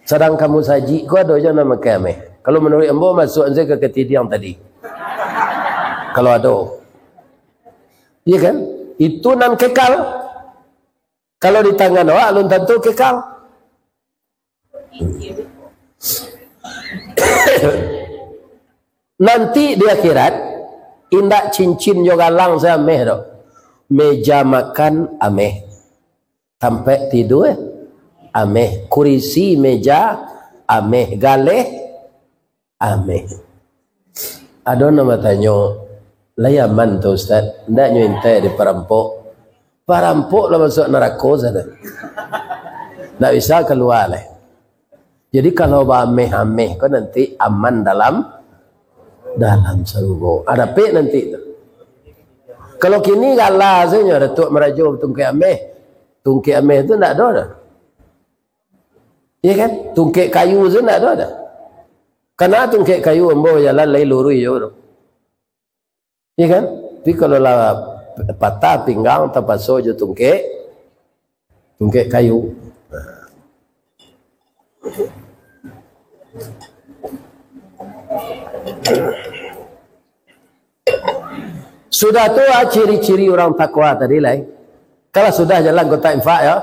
Sadang ka musajik ko ado juo nan makai ameh. Kalau manuruik ambo, masuak sajo ka katidiang tadi. Kalau ado. Iya kan? Itu nan kekal. Kalau di tangan awak, alun tantu kekal. Nanti di akhirat, indak cincin jo galang se ameh doh. Meja makan ameh. Tampek tidua ameh. Kurisi, meja ameh. Galeh ameh. Ado nan batanyo, "Lai aman tu, Ustaz? Ndak nyo intai dek parampok?" Parampok lah masuak narako sana. Ndak bisa kalua lai. Jadi, kalau baameh-ameh ko nanti aman dalam, dalam sarugo. Ah, dapek nanti tu. Kalau kini gala sajo, Datuak Marajo tungkek ameh. Tungkek ameh tu ndak ado dah. Iya kan? Tungkek kayu tu ndak ado dah. Kana tungkek kayu ambo bajalan lai luruih jo tu. Iya kan? Tapi kalau lah patah pinggang, tapaso jo tungkek, tungkek kayu. Sudah tu, ah, ciri-ciri urang takwa tadi lai. Kalau sudah jalan kotak infak, ya.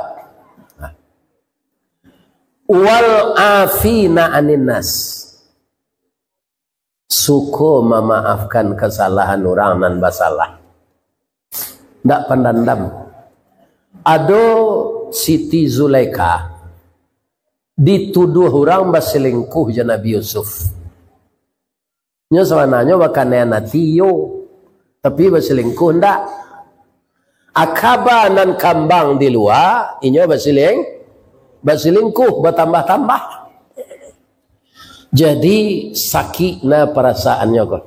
Wal afina anin nas. Suko mamaafkan kasalahan urang nan basalah. Ndak pandandam. Ado Siti Zulaikha dituduah urang baselingkuh jo Nabi Yusuf. Nyo sabananyo bakanaian ati, iyo, tapi baselingkuh ndak. Akaba nan kambang di lua, inyo basiling-, basilingkuh, batambah-tambah. Jadi, sakik na parasaannyo ko.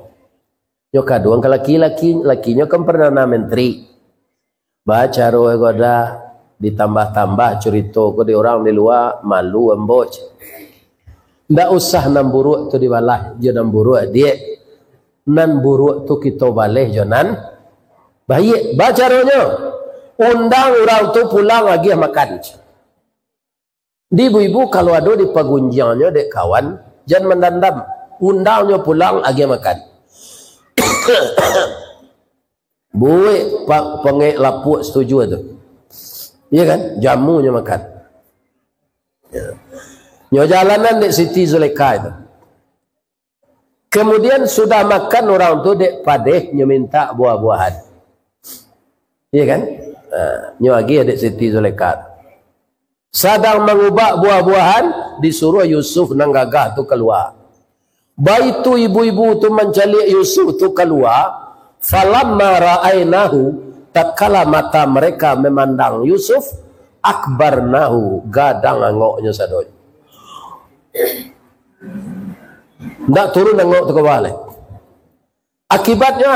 Nyo kaduang ka laki-laki, lakinyo kan Perdana Menteri. Bacaro ko dah, ditambah-tambah curito ko di urang di lua, malu ambo. Ndak usah nan buruak tu dibalah jo nan buruak, diak. Nan buruak tu kito baleh jo nan baiak. Bacaronyo, undang urang tu pulang agiah makan. Di ibu-ibu, kalau ado dipagunjiangnyo dek kawan, jan mandandam. Undangnyo pulang agiah makan. Buek pa-, pangek lapuak setuju tu. Iya kan? Jamunyo makan. Ya. Nyo jalanan dek Siti Zulaikha itu. Kemudian sudah makan urang tu dek padeh, nyo mintak buah-buahan. Iya kan? Ha, nyo agiah dek Siti Zulaikha. Sadang mangubak buah-buahan, disuruah Yusuf nan gagah tu kalua. Baitu ibu-ibu tu mancaliak Yusuf tu kalua, falamma ra'ainahu, tatkala mata mereka memandang Yusuf, akbarnahu, gadang angoknyo sadonyo. Ndak turun angok tu ka bawah lai. Akibatnyo,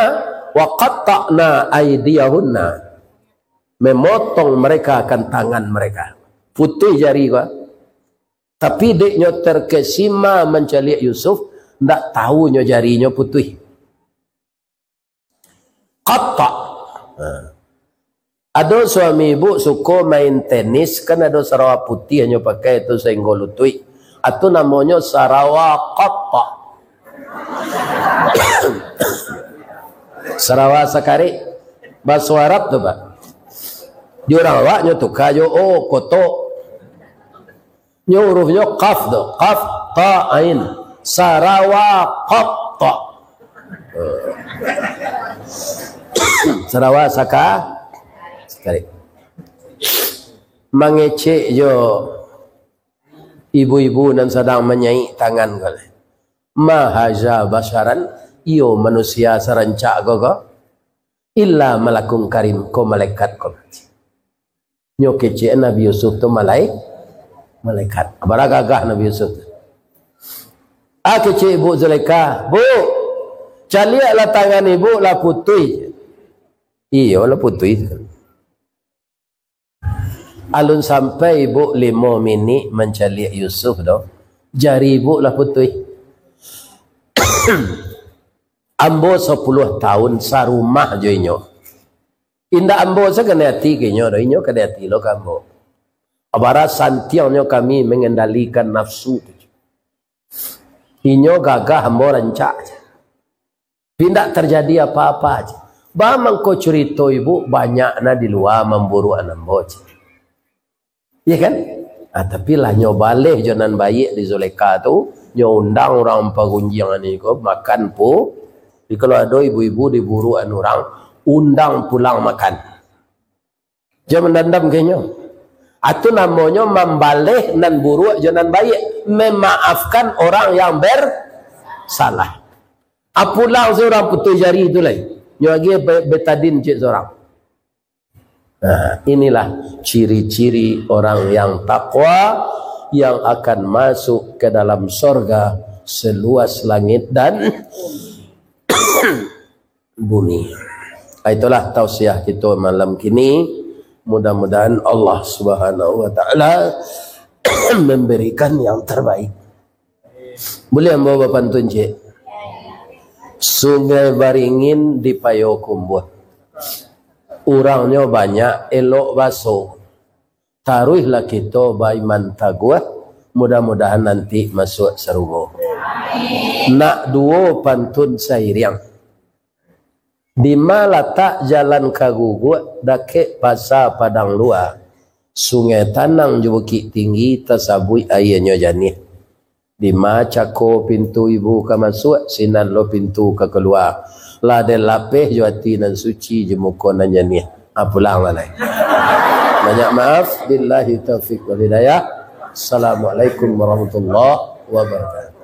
wa qatta'na aidiyahunna, memotong mereka akan tangan mereka. Putuih jari ko. Tapi dek nyo terkesima mancaliak Yusuf, ndak tahu nyo jarinyo putuih. Qatta'. Ha. Ado suami ibu suko main tenis, kan ado sarawa putiah nyo pakai tu sainggo lutuik. Atu namonyo sarawa qatta'. Sarawa sakarik. Baso Arab tu, Pak. Di urang awak nyo tuka jo o, kotok. Nyo hurufnyo qaf tu. Qaf, ta, ain. Sarawa qatta'. Sarawa saka-, sakarik. Mangecek jo ibu-ibu nan sadang manyaik tangan ko lai. Ma haza basyaran, iyo manusia sarancak ko ko? Illa malakun karim, ko malaikat ko. Nyo kecek Nabi Yusuf tu malai-, malaikat. Bara gagah Nabi Yusuf tu. Ah, kecek Ibu Zulaikha, "Bu, caliaklah tangan Ibu lah putuih." Iyo, lah putuih. Alun sampai Ibu limo minik mancaliak Yusuf tu, jari Ibu lah putuih. Ambo sapuluah tahun sarumah jo inyo. Indak ambo sakana ati ka inyo doh, inyo kada ati lo ka ambo. Bara santiangnyo kami mangendalikan nafsu tu. Inyo gagah, ambo rancak. Indak tarjadi apa-apa. Ba mangko curito Ibu, banyak nan di lua mamburuakan ambo. Iya kan? Ah, tapi lah nyo baleh jo nan baiak di Zulaikha tu, nyo undang urang pagunjiang ni ko makan pu-, di kalau ado ibu-ibu diburuakan urang, undang pulang makan. Jan mandandam ka inyo. Atu namonyo mambaleh nan buruak jo nan baiak, memaafkan orang yang bersalah. Ah, pulang surang putuih jari tu lai. Nyo agiah be-, betadin ciek surang. Nah, inilah ciri-ciri orang yang takwa yang akan masuk ke dalam sorga seluas langit dan bumi. Ah, itulah tausiah kito malam kini. Mudah-mudahan Allah Subhanahu wa Ta'ala memberikan yang terbaik. Buliah ambo bapantun ciek? Sungai Baringin di Payokumbuah. Urangnyo banyak, elok baso. Taruihlah kito baiman taguah, mudah-mudahan nanti masuak sarugo. Nak duo pantun sairiang. Dima latak jalan ka Guguak, dakek Pasa Padang Lua. Sungai Tanang jo Bukik Tinggi, tasabuik aianyo janiah. Dima cako pintu ibu ka masuak, sinan lo pintu ka kalua. Lah den lapeh jo ati nan suci, jo muko nan janiah. Ah, pulang lah lai. Banyak maaf. Billahi taufiq wal hidayah. Assalamualaikum warahmatullahi wabarakatuh.